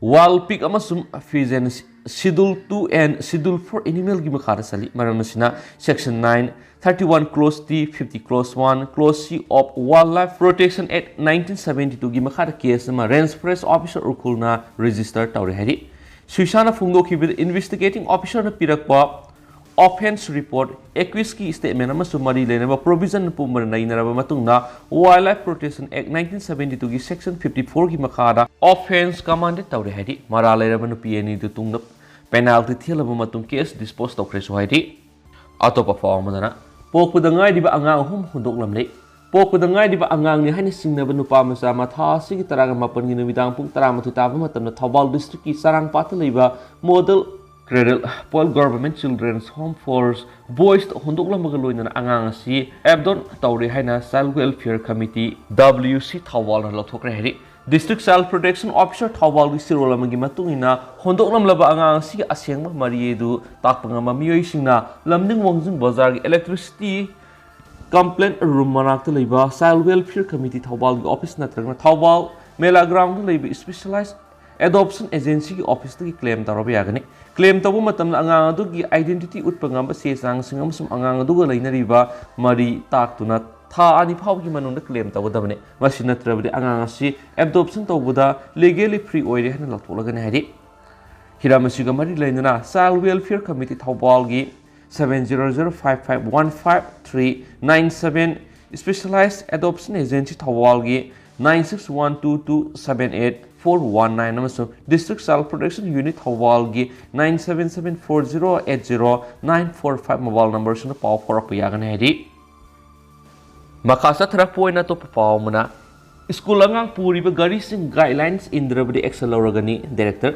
ꯋꯥꯏꯜꯗ ꯄꯤꯒ ꯑꯃꯁꯨꯡ ꯐꯤꯖꯟ Schedule two and Schedule four animalꯒꯤ ꯃꯈꯥꯗ ꯆꯜꯂꯤ꯫ ꯃꯔꯝ ꯑꯁꯤꯅ Section nine thirty one Clause T, fifty Clause one, Clause C of Wildlife Protection Act nineteen seventy twoꯒꯤ ꯃꯈꯥꯗ ꯀꯦꯁ ꯑꯃ ꯔꯦꯟꯖ ꯐꯣꯔꯦꯁ ꯑꯣꯐꯤꯁꯥꯔ ꯎꯈ꯭ꯔꯨꯜꯅ ꯔꯦꯖꯤꯁꯇꯔ ꯇꯧꯔꯦ ꯍꯥꯏꯔꯤ꯫ ꯁꯨꯏꯁꯥꯅ ꯐꯣꯡꯗꯣꯛꯈꯤꯕꯗ, ꯏꯟꯚꯦꯁꯇꯤꯒꯦꯇꯤꯡ ꯑꯣꯐꯤꯁꯥꯔꯅ ꯄꯤꯔꯛꯄ ꯑꯣꯐꯦꯟꯁ ꯔꯤꯄꯣꯔꯠ, ꯑꯦꯀ꯭ꯌꯨꯖꯀꯤ ꯁ꯭ꯇꯦꯠꯃꯦꯟ ꯑꯃꯁꯨꯡ ꯃꯔꯤ ꯂꯩꯅꯕ ꯄ꯭ꯔꯣꯚꯤꯖꯟ ꯄꯨꯝꯕꯅ ꯅꯩꯅꯔꯕ ꯃꯇꯨꯡꯗ, Wildlife Protection Act nineteen seventy twoꯒꯤ Section fifty fourꯒꯤ ꯃꯈꯥꯗ ꯑꯣꯐꯦꯟꯁ ꯀꯃꯥꯟꯗꯦꯠ ꯇꯧꯔꯦ ꯍꯥꯏꯔꯤ꯫ ꯃꯔꯥꯜ ꯂꯩꯔꯕ ꯅꯨꯄꯤ ꯑꯅꯤꯗꯨ ꯇꯨꯡꯗ ꯄꯦꯅꯥꯜꯇꯤ ꯊꯦꯜꯂꯕ ꯃꯇꯨꯡ ꯀꯦꯁ ꯗꯤꯁꯄꯣꯁ ꯇꯧꯈ꯭ꯔꯦꯁꯨ ꯍꯥꯏꯔꯤ꯫ ꯑꯇꯣꯞꯄ ꯄꯥꯎ ꯑꯃꯗꯅ, ꯄꯣꯛꯄꯗ ꯉꯥꯏꯔꯤꯕ ꯑꯉꯥꯡ ꯑꯍꯨꯝ ꯍꯨꯟꯗꯣꯛꯂꯝꯂꯦ꯫ ꯄꯣꯛꯄꯗ ꯉꯥꯏꯔꯤꯕ ꯑꯉꯥꯡꯅꯤ ꯍꯥꯏꯅ ꯆꯤꯡꯅꯕ ꯅꯨꯄꯥ ꯃꯆꯥ ꯑꯃ ꯊꯥ ꯑꯁꯤꯒꯤ ꯇꯔꯥꯃꯥꯄꯟꯒꯤ ꯅꯨꯃꯤꯗꯥꯡ ꯄꯨꯡ ꯇꯔꯥꯃꯥꯊꯣꯏ ꯇꯥꯕ ꯃꯇꯝꯗ ꯊꯧꯕꯥꯜ ꯗꯤꯁꯇ꯭ꯔꯤꯛꯀꯤ ꯆꯔꯥꯡꯄꯥꯠꯇ ꯂꯩꯕ ꯃꯣꯗꯦꯜ ꯀ꯭ꯔꯦꯗꯜ ꯄꯣꯏꯜ ꯒꯚꯔꯟꯃꯦꯟꯠ ꯆꯤꯜꯗ꯭ꯔꯦꯟꯁ ꯍꯣꯝ ꯐꯣꯔ ꯕꯣꯏꯁꯇ ꯍꯨꯟꯗꯣꯛꯂꯝꯕꯒ ꯂꯣꯏꯅꯅ ꯑꯉꯥꯡ ꯑꯁꯤ ꯑꯦꯕꯗꯣꯟ ꯇꯧꯔꯦ ꯍꯥꯏꯅ ꯆꯥꯏꯜ ꯋꯦꯜꯐꯤꯌꯔ ꯀꯃꯤꯇꯤ, ꯗꯕ꯭ꯂꯤꯌꯨ ꯁꯤ ꯊꯧꯕꯥꯜꯅ ꯂꯧꯊꯣꯛꯈ꯭ꯔꯦ ꯍꯥꯏꯔꯤ꯫ ꯗꯤꯁꯇ꯭ꯔꯤꯛ ꯆꯥꯏꯜ ꯄ꯭ꯔꯣꯇꯦꯛꯁꯟ ꯑꯣꯐꯤꯁꯔ ꯊꯧꯕꯥꯜꯒꯤ ꯆꯦꯔꯣꯜ ꯑꯃꯒꯤ ꯃꯇꯨꯡ ꯏꯟꯅ, ꯍꯨꯟꯗꯣꯛꯂꯝꯂꯕ ꯑꯉꯥꯡ ꯑꯁꯤꯒꯤ ꯑꯁꯦꯡꯕ ꯃꯔꯤ ꯑꯗꯨ ꯇꯥꯛꯄ ꯉꯝꯕ ꯃꯤꯑꯣꯏꯁꯤꯡꯅ ꯂꯝꯗꯤꯡ ꯋꯥꯡꯖꯤꯡ ꯕꯖꯥꯔꯒꯤ ꯏꯂꯦꯛꯇ꯭ꯔꯤꯁꯤꯇꯤ ꯀꯝꯄ꯭ꯂꯦꯟ ꯔꯨꯝ ꯃꯅꯥꯛꯇ ꯂꯩꯕ ꯆꯥꯏꯜ ꯋꯦꯜꯐꯤꯌꯔ ꯀꯃꯤꯇꯤ ꯊꯧꯕꯥꯜꯒꯤ ꯑꯣꯐꯤꯁ ꯅꯠꯇ꯭ꯔꯒꯅ ꯊꯧꯕꯥꯜ ꯃꯦꯂꯥ ꯒ꯭ꯔꯥꯎꯟꯗ ꯂꯩꯕ ꯁ꯭ꯄꯦꯁꯤꯌꯦꯂꯥꯏꯖ ꯑꯦꯗꯣꯞꯁꯟ ꯑꯦꯖꯦꯟꯁꯤꯒꯤ ꯑꯣꯐꯤꯁꯇꯒꯤ ꯀ꯭ꯂꯦꯝ ꯇꯧꯔꯕ ꯌꯥꯒꯅꯤ꯫ ꯀ꯭ꯂꯦꯝ ꯇꯧꯕ ꯃꯇꯝꯗ ꯑꯉꯥꯡ ꯑꯗꯨꯒꯤ ꯑꯥꯏꯗꯦꯟꯇꯤꯇꯤ ꯎꯠꯄ ꯉꯝꯕ ꯆꯦ ꯆꯥꯡꯁꯤꯡ ꯑꯃꯁꯨꯡ ꯑꯉꯥꯡ ꯑꯗꯨꯒ ꯂꯩꯅꯔꯤꯕ ꯃꯔꯤ ꯇꯥꯛꯇꯨꯅ ꯊꯥ ꯑꯅꯤ ꯐꯥꯎꯕꯒꯤ ꯃꯅꯨꯡꯗ ꯀ꯭ꯂꯦꯝ ꯇꯧꯒꯗꯕꯅꯤ꯫ ꯃꯁꯤ ꯅꯠꯇ꯭ꯔꯕꯗꯤ ꯑꯉꯥꯡ ꯑꯁꯤ ꯑꯦꯗꯣꯞꯁꯟ ꯇꯧꯕꯗ ꯂꯤꯒꯦꯂꯤ ꯐ꯭ꯔꯤ ꯑꯣꯏꯔꯦ ꯍꯥꯏꯅ ꯂꯧꯊꯣꯛꯂꯒꯅꯤ ꯍꯥꯏꯔꯤ꯫ ꯍꯤꯔꯝ ꯑꯁꯤꯒ ꯃꯔꯤ ꯂꯩꯅꯅ ꯆꯥꯏꯜ ꯋꯦꯜꯐꯤꯌꯔ ꯀꯃꯤꯇꯤ ꯊꯧꯕꯥꯜꯒꯤ seven zero zero five five one five three nine seven, specialise adoption agency ꯊꯧꯕꯥꯜꯒꯤ nine six one two two seven eight four one nine ꯑꯃꯁꯨꯡ ꯗꯤꯁꯇ꯭ꯔꯤꯛ ꯆꯥꯏꯜ ꯄ꯭ꯔꯣꯇꯦꯛꯁꯟ ꯌꯨꯅꯤꯠ ꯊꯧꯕꯥꯜꯒꯤ nine seven seven four zero eight zero nine four five mobile ꯅꯝꯕꯔꯁꯤꯡꯗ ꯄꯥꯎ ꯐꯥꯎꯔꯛꯄ ꯌꯥꯒꯅꯤ ꯍꯥꯏꯔꯤ꯫ ꯃꯈꯥ ꯆꯠꯊꯔꯛꯄ ꯑꯣꯏꯅ ꯑꯇꯣꯞꯄ ꯄꯥꯎ ꯑꯃꯅ, ꯁ꯭ꯀꯨꯜ ꯑꯉꯥꯡ ꯄꯨꯔꯤꯕ ꯒꯥꯔꯤꯁꯤꯡ ꯒꯥꯏꯗꯂꯥꯏꯟꯁ ꯏꯟꯗ꯭ꯔꯕꯗꯤ ꯑꯦꯛꯁꯟ ꯂꯧꯔꯒꯅꯤ, ꯗꯥꯏꯔꯦꯛꯇꯔ꯫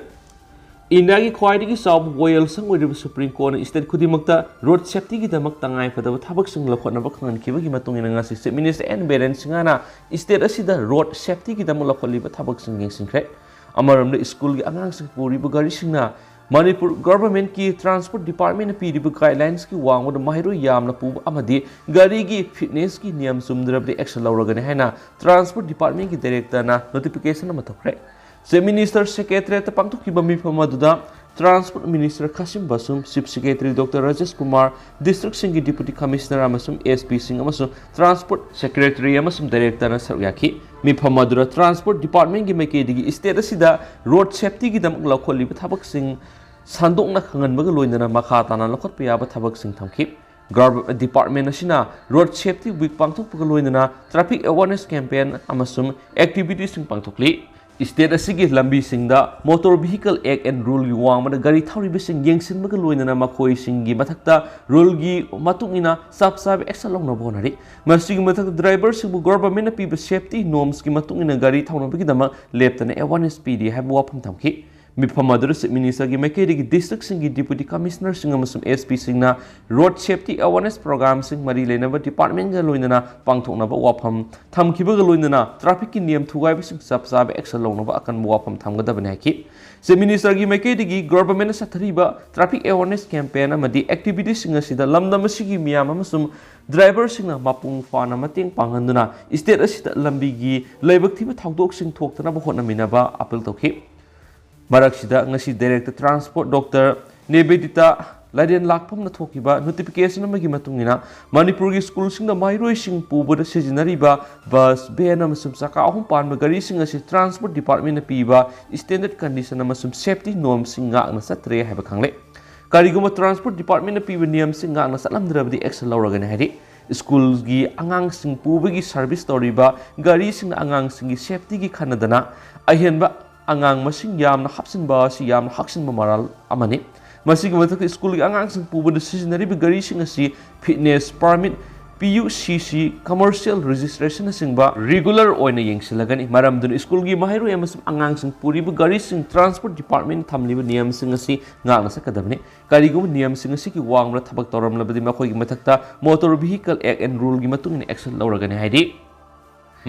ꯏꯟꯗꯤꯌꯥꯒꯤ ꯈ꯭ꯋꯥꯏꯗꯒꯤ ꯆꯥꯎꯕ ꯋꯥꯌꯦꯜꯁꯪ ꯑꯣꯏꯔꯤꯕ ꯁꯨꯄ꯭ꯔꯤꯝ ꯀꯣꯔꯠꯅ ꯁ꯭ꯇꯦꯠ ꯈꯨꯗꯤꯡꯃꯛꯇ ꯔꯣꯗ ꯁꯦꯐꯇꯤꯒꯤꯗꯃꯛ ꯇꯉꯥꯏꯐꯗꯕ ꯊꯕꯛꯁꯤꯡ ꯂꯧꯈꯠꯅꯕ ꯈꯪꯍꯟꯈꯤꯕꯒꯤ ꯃꯇꯨꯡ ꯏꯟꯅ ꯉꯁꯤ ꯆꯤꯐ ꯃꯤꯅꯤꯁꯇꯔ ꯑꯦꯟ ꯕꯤꯔꯦꯟ ꯁꯤꯡꯍꯅ ꯁ꯭ꯇꯦꯠ ꯑꯁꯤꯗ ꯔꯣꯗ ꯁꯦꯐꯇꯤꯒꯤꯗꯃꯛ ꯂꯧꯈꯠꯂꯤꯕ ꯊꯕꯛꯁꯤꯡ ꯌꯦꯡꯁꯤꯟꯈ꯭ꯔꯦ꯫ ꯑꯃꯔꯣꯝꯗ ꯁ꯭ꯀꯨꯜꯒꯤ ꯑꯉꯥꯡꯁꯤꯡ ꯄꯨꯔꯤꯕ ꯒꯥꯔꯤꯁꯤꯡꯅ ꯃꯅꯤꯄꯨꯔ ꯒꯚꯔꯟꯃꯦꯟꯠꯀꯤ ꯇ꯭ꯔꯥꯟꯁꯄꯣꯔꯠ ꯗꯤꯄꯥꯔꯠꯃꯦꯟꯠꯅ ꯄꯤꯔꯤꯕ ꯒꯥꯏꯗꯂꯥꯏꯟꯁꯀꯤ ꯋꯥꯡꯃꯗ ꯃꯍꯩꯔꯣꯏ ꯌꯥꯝꯅ ꯄꯨꯕ ꯑꯃꯗꯤ ꯒꯥꯔꯤꯒꯤ ꯐꯤꯠꯅꯦꯁꯀꯤ ꯅꯤꯌꯝ ꯆꯨꯝꯗ꯭ꯔꯕꯗꯤ ꯑꯦꯛꯁꯟ ꯂꯧꯔꯒꯅꯤ ꯍꯥꯏꯅ ꯇ꯭ꯔꯥꯟꯁꯄꯣꯔꯠ ꯗꯤꯄꯥꯔꯠꯃꯦꯟꯠꯀꯤ ꯗꯥꯏꯔꯦꯛꯇꯔꯅ ꯅꯣꯇꯤꯐꯤꯀꯦꯁꯟ ꯑꯃ ꯊꯣꯛꯈ꯭ꯔꯦ꯫ ꯆꯤꯐ ꯃꯤꯅꯤꯁꯇꯔ ꯁꯦꯀ꯭ꯔꯦꯇꯔꯤꯌꯦꯠꯇ ꯄꯥꯡꯊꯣꯛꯈꯤꯕ ꯃꯤꯐꯝ ꯑꯗꯨꯗ transport minister Khashim Vashum, chief secretary doctor Rajesh Kumar, ꯗꯤꯁꯇ꯭ꯔꯤꯛꯁꯤꯡꯒꯤ ꯗꯤꯄꯨꯇꯤ ꯀꯃꯤꯁꯅꯔ ꯑꯃꯁꯨꯡ ꯑꯦꯁ ꯄꯤꯁꯤꯡ ꯑꯃꯁꯨꯡ ꯇ꯭ꯔꯥꯟꯁꯄꯣꯔꯠ ꯁꯦꯀ꯭ꯔꯦꯇꯔꯤ ꯑꯃꯁꯨꯡ ꯗꯥꯏꯔꯦꯛꯇꯔꯅ ꯁꯔꯨꯛ ꯌꯥꯈꯤ꯫ ꯃꯤꯐꯝ ꯑꯗꯨꯗ ꯇ꯭ꯔꯥꯟꯁꯄꯣꯔꯠ ꯗꯤꯄꯥꯔꯠꯃꯦꯟꯠꯀꯤ ꯃꯥꯏꯀꯩꯗꯒꯤ ꯁ꯭ꯇꯦꯠ ꯑꯁꯤꯗ ꯔꯣꯗ ꯁꯦꯐꯇꯤꯒꯤꯗꯃꯛ ꯂꯧꯈꯠꯂꯤꯕ ꯊꯕꯛꯁꯤꯡ ꯁꯟꯗꯣꯛꯅ ꯈꯪꯍꯟꯕꯒ ꯂꯣꯏꯅꯅ ꯃꯈꯥ ꯇꯥꯅ ꯂꯧꯈꯠꯄ ꯌꯥꯕ ꯊꯕꯛꯁꯤꯡ ꯊꯝꯈꯤ꯫ ꯒꯚꯔ-, ꯗꯤꯄꯥꯔꯠꯃꯦꯟꯠ ꯑꯁꯤꯅ ꯔꯣꯗ ꯁꯦꯐꯇꯤ ꯋꯤꯛ ꯄꯥꯡꯊꯣꯛꯄꯒ ꯂꯣꯏꯅꯅ ꯇ꯭ꯔꯥꯐꯤꯛ ꯑꯦꯋꯥꯔꯅꯦꯁ ꯀꯦꯝꯄꯦꯟ ꯑꯃꯁꯨꯡ ꯑꯦꯛꯇꯤꯚꯤꯇꯤꯁꯤꯡ ꯄꯥꯡꯊꯣꯛꯂꯤ꯫ ꯏꯁꯇꯦꯠ ꯑꯁꯤꯒꯤ ꯂꯝꯕꯤꯁꯤꯡꯗ Motor Vehicle Act and Ruleꯒꯤ ꯋꯥꯡꯃꯗ ꯒꯥꯔꯤ ꯊꯧꯔꯤꯕꯁꯤꯡ ꯌꯦꯡꯁꯤꯟꯕꯒ ꯂꯣꯏꯅꯅ ꯃꯈꯣꯏꯁꯤꯡꯒꯤ ꯃꯊꯛꯇ ꯔꯨꯜꯒꯤ ꯃꯇꯨꯡ ꯏꯟꯅ ꯆꯞ ꯆꯥꯕ ꯑꯦꯛꯁꯟ ꯂꯧꯅꯕ ꯍꯣꯠꯅꯔꯤ꯫ ꯃꯁꯤꯒꯤ ꯃꯊꯛꯇ ꯗ꯭ꯔꯥꯏꯚꯔꯁꯤꯡꯕꯨ ꯒꯣꯚꯔꯟꯃꯦꯟꯠꯅ ꯄꯤꯕ ꯁꯦꯐꯇꯤ ꯅꯣꯔꯝꯁꯀꯤ ꯃꯇꯨꯡ ꯏꯟꯅ ꯒꯥꯔꯤ ꯊꯧꯅꯕꯒꯤꯗꯃꯛ ꯂꯦꯞꯇꯅ ꯑꯦꯋꯥꯔꯅꯦꯁ ꯄꯤꯔꯤ ꯍꯥꯏꯕ ꯋꯥꯐꯝ ꯊꯝꯈꯤ꯫ ꯃꯤꯐꯝ ꯑꯗꯨꯗ ꯆꯤꯐ ꯃꯤꯅꯤꯁꯇꯔꯒꯤ ꯃꯥꯏꯀꯩꯗꯒꯤ ꯗꯤꯁꯇ꯭ꯔꯤꯛꯁꯤꯡꯒꯤ ꯗꯤꯄꯨꯇꯤ ꯀꯃꯤꯁꯅꯔꯁꯤꯡ ꯑꯃꯁꯨꯡ ꯑꯦꯁ ꯄꯤꯁꯤꯡꯅ ꯔꯣꯗ ꯁꯦꯐꯇꯤ ꯑꯦꯋꯥꯔꯅꯦꯁ ꯄ꯭ꯔꯣꯒ꯭ꯔꯥꯝꯁꯤꯡ ꯃꯔꯤ ꯂꯩꯅꯕ ꯗꯤꯄꯥꯔꯠꯃꯦꯟꯠꯒ ꯂꯣꯏꯅꯅ ꯄꯥꯡꯊꯣꯛꯅꯕ ꯋꯥꯐꯝ ꯊꯝꯈꯤꯕꯒ ꯂꯣꯏꯅꯅ ꯇ꯭ꯔꯥꯐꯤꯛꯀꯤ ꯅꯤꯌꯝ ꯊꯨꯒꯥꯏꯕꯁꯤꯡ ꯆꯞ ꯆꯥꯕ ꯑꯦꯛꯁꯟ ꯂꯧꯅꯕ ꯑꯀꯟꯕ ꯋꯥꯐꯝ ꯊꯝꯒꯗꯕꯅꯤ ꯍꯥꯏꯈꯤ꯫ ꯆꯤꯐ ꯃꯤꯅꯤꯁꯇꯔꯒꯤ ꯃꯥꯏꯀꯩꯗꯒꯤ ꯒꯣꯚꯔꯟꯃꯦꯟꯠꯅ ꯆꯠꯊꯔꯤꯕ ꯇ꯭ꯔꯥꯐꯤꯛ ꯑꯦꯋꯥꯔꯅꯦꯁ ꯀꯦꯝꯄꯦꯟ ꯑꯃꯗꯤ ꯑꯦꯛꯇꯤꯚꯤꯇꯤꯁꯤꯡ ꯑꯁꯤꯗ ꯂꯝꯗꯝ ꯑꯁꯤꯒꯤ ꯃꯤꯌꯥꯝ ꯑꯃꯁꯨꯡ ꯗ꯭ꯔꯥꯏꯚꯔꯁꯤꯡꯅ ꯃꯄꯨꯡ ꯐꯥꯅ ꯃꯇꯦꯡ ꯄꯥꯡꯍꯟꯗꯨꯅ ꯏꯁꯇꯦꯠ ꯑꯁꯤꯗ ꯂꯝꯕꯤꯒꯤ ꯂꯥꯏꯕꯛ ꯊꯤꯕ ꯊꯧꯗꯣꯛꯁꯤꯡ ꯊꯣꯛꯇꯅꯕ ꯍꯣꯠꯅꯃꯤꯟꯅꯕ ꯑꯄꯤꯜ ꯇꯧꯈꯤ꯫ ꯃꯔꯛꯁꯤꯗ ꯉꯁꯤ ꯗꯥꯏꯔꯦꯛꯇꯔ ꯇ꯭ꯔꯥꯟꯁꯄꯣꯔꯠ ꯗꯣꯛꯇꯔ ꯅꯦꯕꯦꯗꯤꯇꯥ ꯂꯥꯏꯔꯦꯟ ꯂꯥꯛꯐꯝꯅ ꯊꯣꯛꯈꯤꯕ ꯅꯣꯇꯤꯐꯤꯀꯦꯁꯟ ꯑꯃꯒꯤ ꯃꯇꯨꯡ ꯏꯟꯅ ꯃꯅꯤꯄꯨꯔꯒꯤ ꯁ꯭ꯀꯨꯜꯁꯤꯡꯗ ꯃꯍꯩꯔꯣꯏꯁꯤꯡ ꯄꯨꯕꯗ ꯁꯤꯖꯤꯟꯅꯔꯤꯕ ꯕꯁ, ꯚꯦꯟ ꯑꯃꯁꯨꯡ ꯆꯀꯥ ꯑꯍꯨꯝ ꯄꯥꯟꯕ ꯒꯥꯔꯤꯁꯤꯡ ꯑꯁꯤ ꯇ꯭ꯔꯥꯟꯁꯄꯣꯔꯠ ꯗꯤꯄꯥꯔꯠꯃꯦꯟꯠꯅ ꯄꯤꯕ ꯁ꯭ꯇꯦꯟꯗꯔꯗ ꯀꯟꯗꯤꯁꯟ ꯑꯃꯁꯨꯡ ꯁꯦꯐꯇꯤ ꯅꯣꯔꯝꯁꯤꯡ ꯉꯥꯛꯅ ꯆꯠꯇ꯭ꯔꯦ ꯍꯥꯏꯕ ꯈꯪꯂꯦ꯫ ꯀꯔꯤꯒꯨꯝꯕ ꯇ꯭ꯔꯥꯟꯁꯄꯣꯔꯠ ꯗꯤꯄꯥꯔꯠꯃꯦꯟꯠꯅ ꯄꯤꯕ ꯅꯤꯌꯝꯁꯤꯡ ꯉꯥꯛꯅ ꯆꯠꯂꯝꯗ꯭ꯔꯕꯗꯤ ꯑꯦꯛꯁꯟ ꯂꯧꯔꯒꯅꯤ ꯍꯥꯏꯔꯤ꯫ ꯁ꯭ꯀꯨꯜꯒꯤ ꯑꯉꯥꯡꯁꯤꯡ ꯄꯨꯕꯒꯤ ꯁꯔꯚꯤꯁ ꯇꯧꯔꯤꯕ ꯒꯥꯔꯤꯁꯤꯡꯅ ꯑꯉꯥꯡꯁꯤꯡꯒꯤ ꯁꯦꯐꯇꯤꯒꯤ ꯈꯟꯅꯗꯅ ꯑꯍꯦꯟꯕ ꯑꯉꯥꯡ ꯃꯁꯤꯡ ꯌꯥꯝꯅ ꯍꯥꯞꯆꯤꯟꯕ ꯑꯁꯤ ꯌꯥꯝꯅ ꯍꯥꯛꯆꯤꯟꯕ ꯃꯔꯥꯜ ꯑꯃꯅꯤ꯫ ꯃꯁꯤꯒꯤ ꯃꯊꯛꯇ ꯁ꯭ꯀꯨꯜꯒꯤ ꯑꯉꯥꯡꯁꯤꯡ ꯄꯨꯕꯗ ꯁꯤꯖꯤꯟꯅꯔꯤꯕ ꯒꯥꯔꯤꯁꯤꯡ ꯑꯁꯤ ꯐꯤꯠꯅꯦꯁ ꯄꯥꯔꯃꯤꯠ, ꯄꯤ ꯌꯨ ꯁꯤ ꯁꯤ, ꯀꯃꯔꯁꯤꯌꯦꯜ ꯔꯦꯖꯤꯁꯇ꯭ꯔꯦꯁꯟꯅꯆꯤꯡꯕ ꯔꯤꯒꯨꯂꯔ ꯑꯣꯏꯅ ꯌꯦꯡꯁꯤꯜꯂꯒꯅꯤ꯫ ꯃꯔꯝ ꯑꯗꯨꯅ ꯁ꯭ꯀꯨꯜꯒꯤ ꯃꯍꯩꯔꯣꯏ ꯑꯃꯁꯨꯡ ꯑꯉꯥꯡꯁꯤꯡ ꯄꯨꯔꯤꯕ ꯒꯥꯔꯤꯁꯤꯡ ꯇ꯭ꯔꯥꯟꯁꯄꯣꯔꯠ ꯗꯤꯄꯥꯔꯠꯃꯦꯟꯠꯅ ꯊꯝꯂꯤꯕ ꯅꯤꯌꯝꯁꯤꯡ ꯑꯁꯤ ꯉꯥꯛꯅ ꯆꯠꯀꯗꯕꯅꯤ꯫ ꯀꯔꯤꯒꯨꯝꯕ ꯅꯤꯌꯝꯁꯤꯡ ꯑꯁꯤꯒꯤ ꯋꯥꯡꯃꯗ ꯊꯕꯛ ꯇꯧꯔꯝꯂꯕꯗꯤ ꯃꯈꯣꯏꯒꯤ ꯃꯊꯛꯇ Motor Vehicle Act and Ruleꯒꯤ ꯃꯇꯨꯡ ꯏꯟꯅ ꯑꯦꯛꯁꯟ ꯂꯧꯔꯒꯅꯤ ꯍꯥꯏꯔꯤ꯫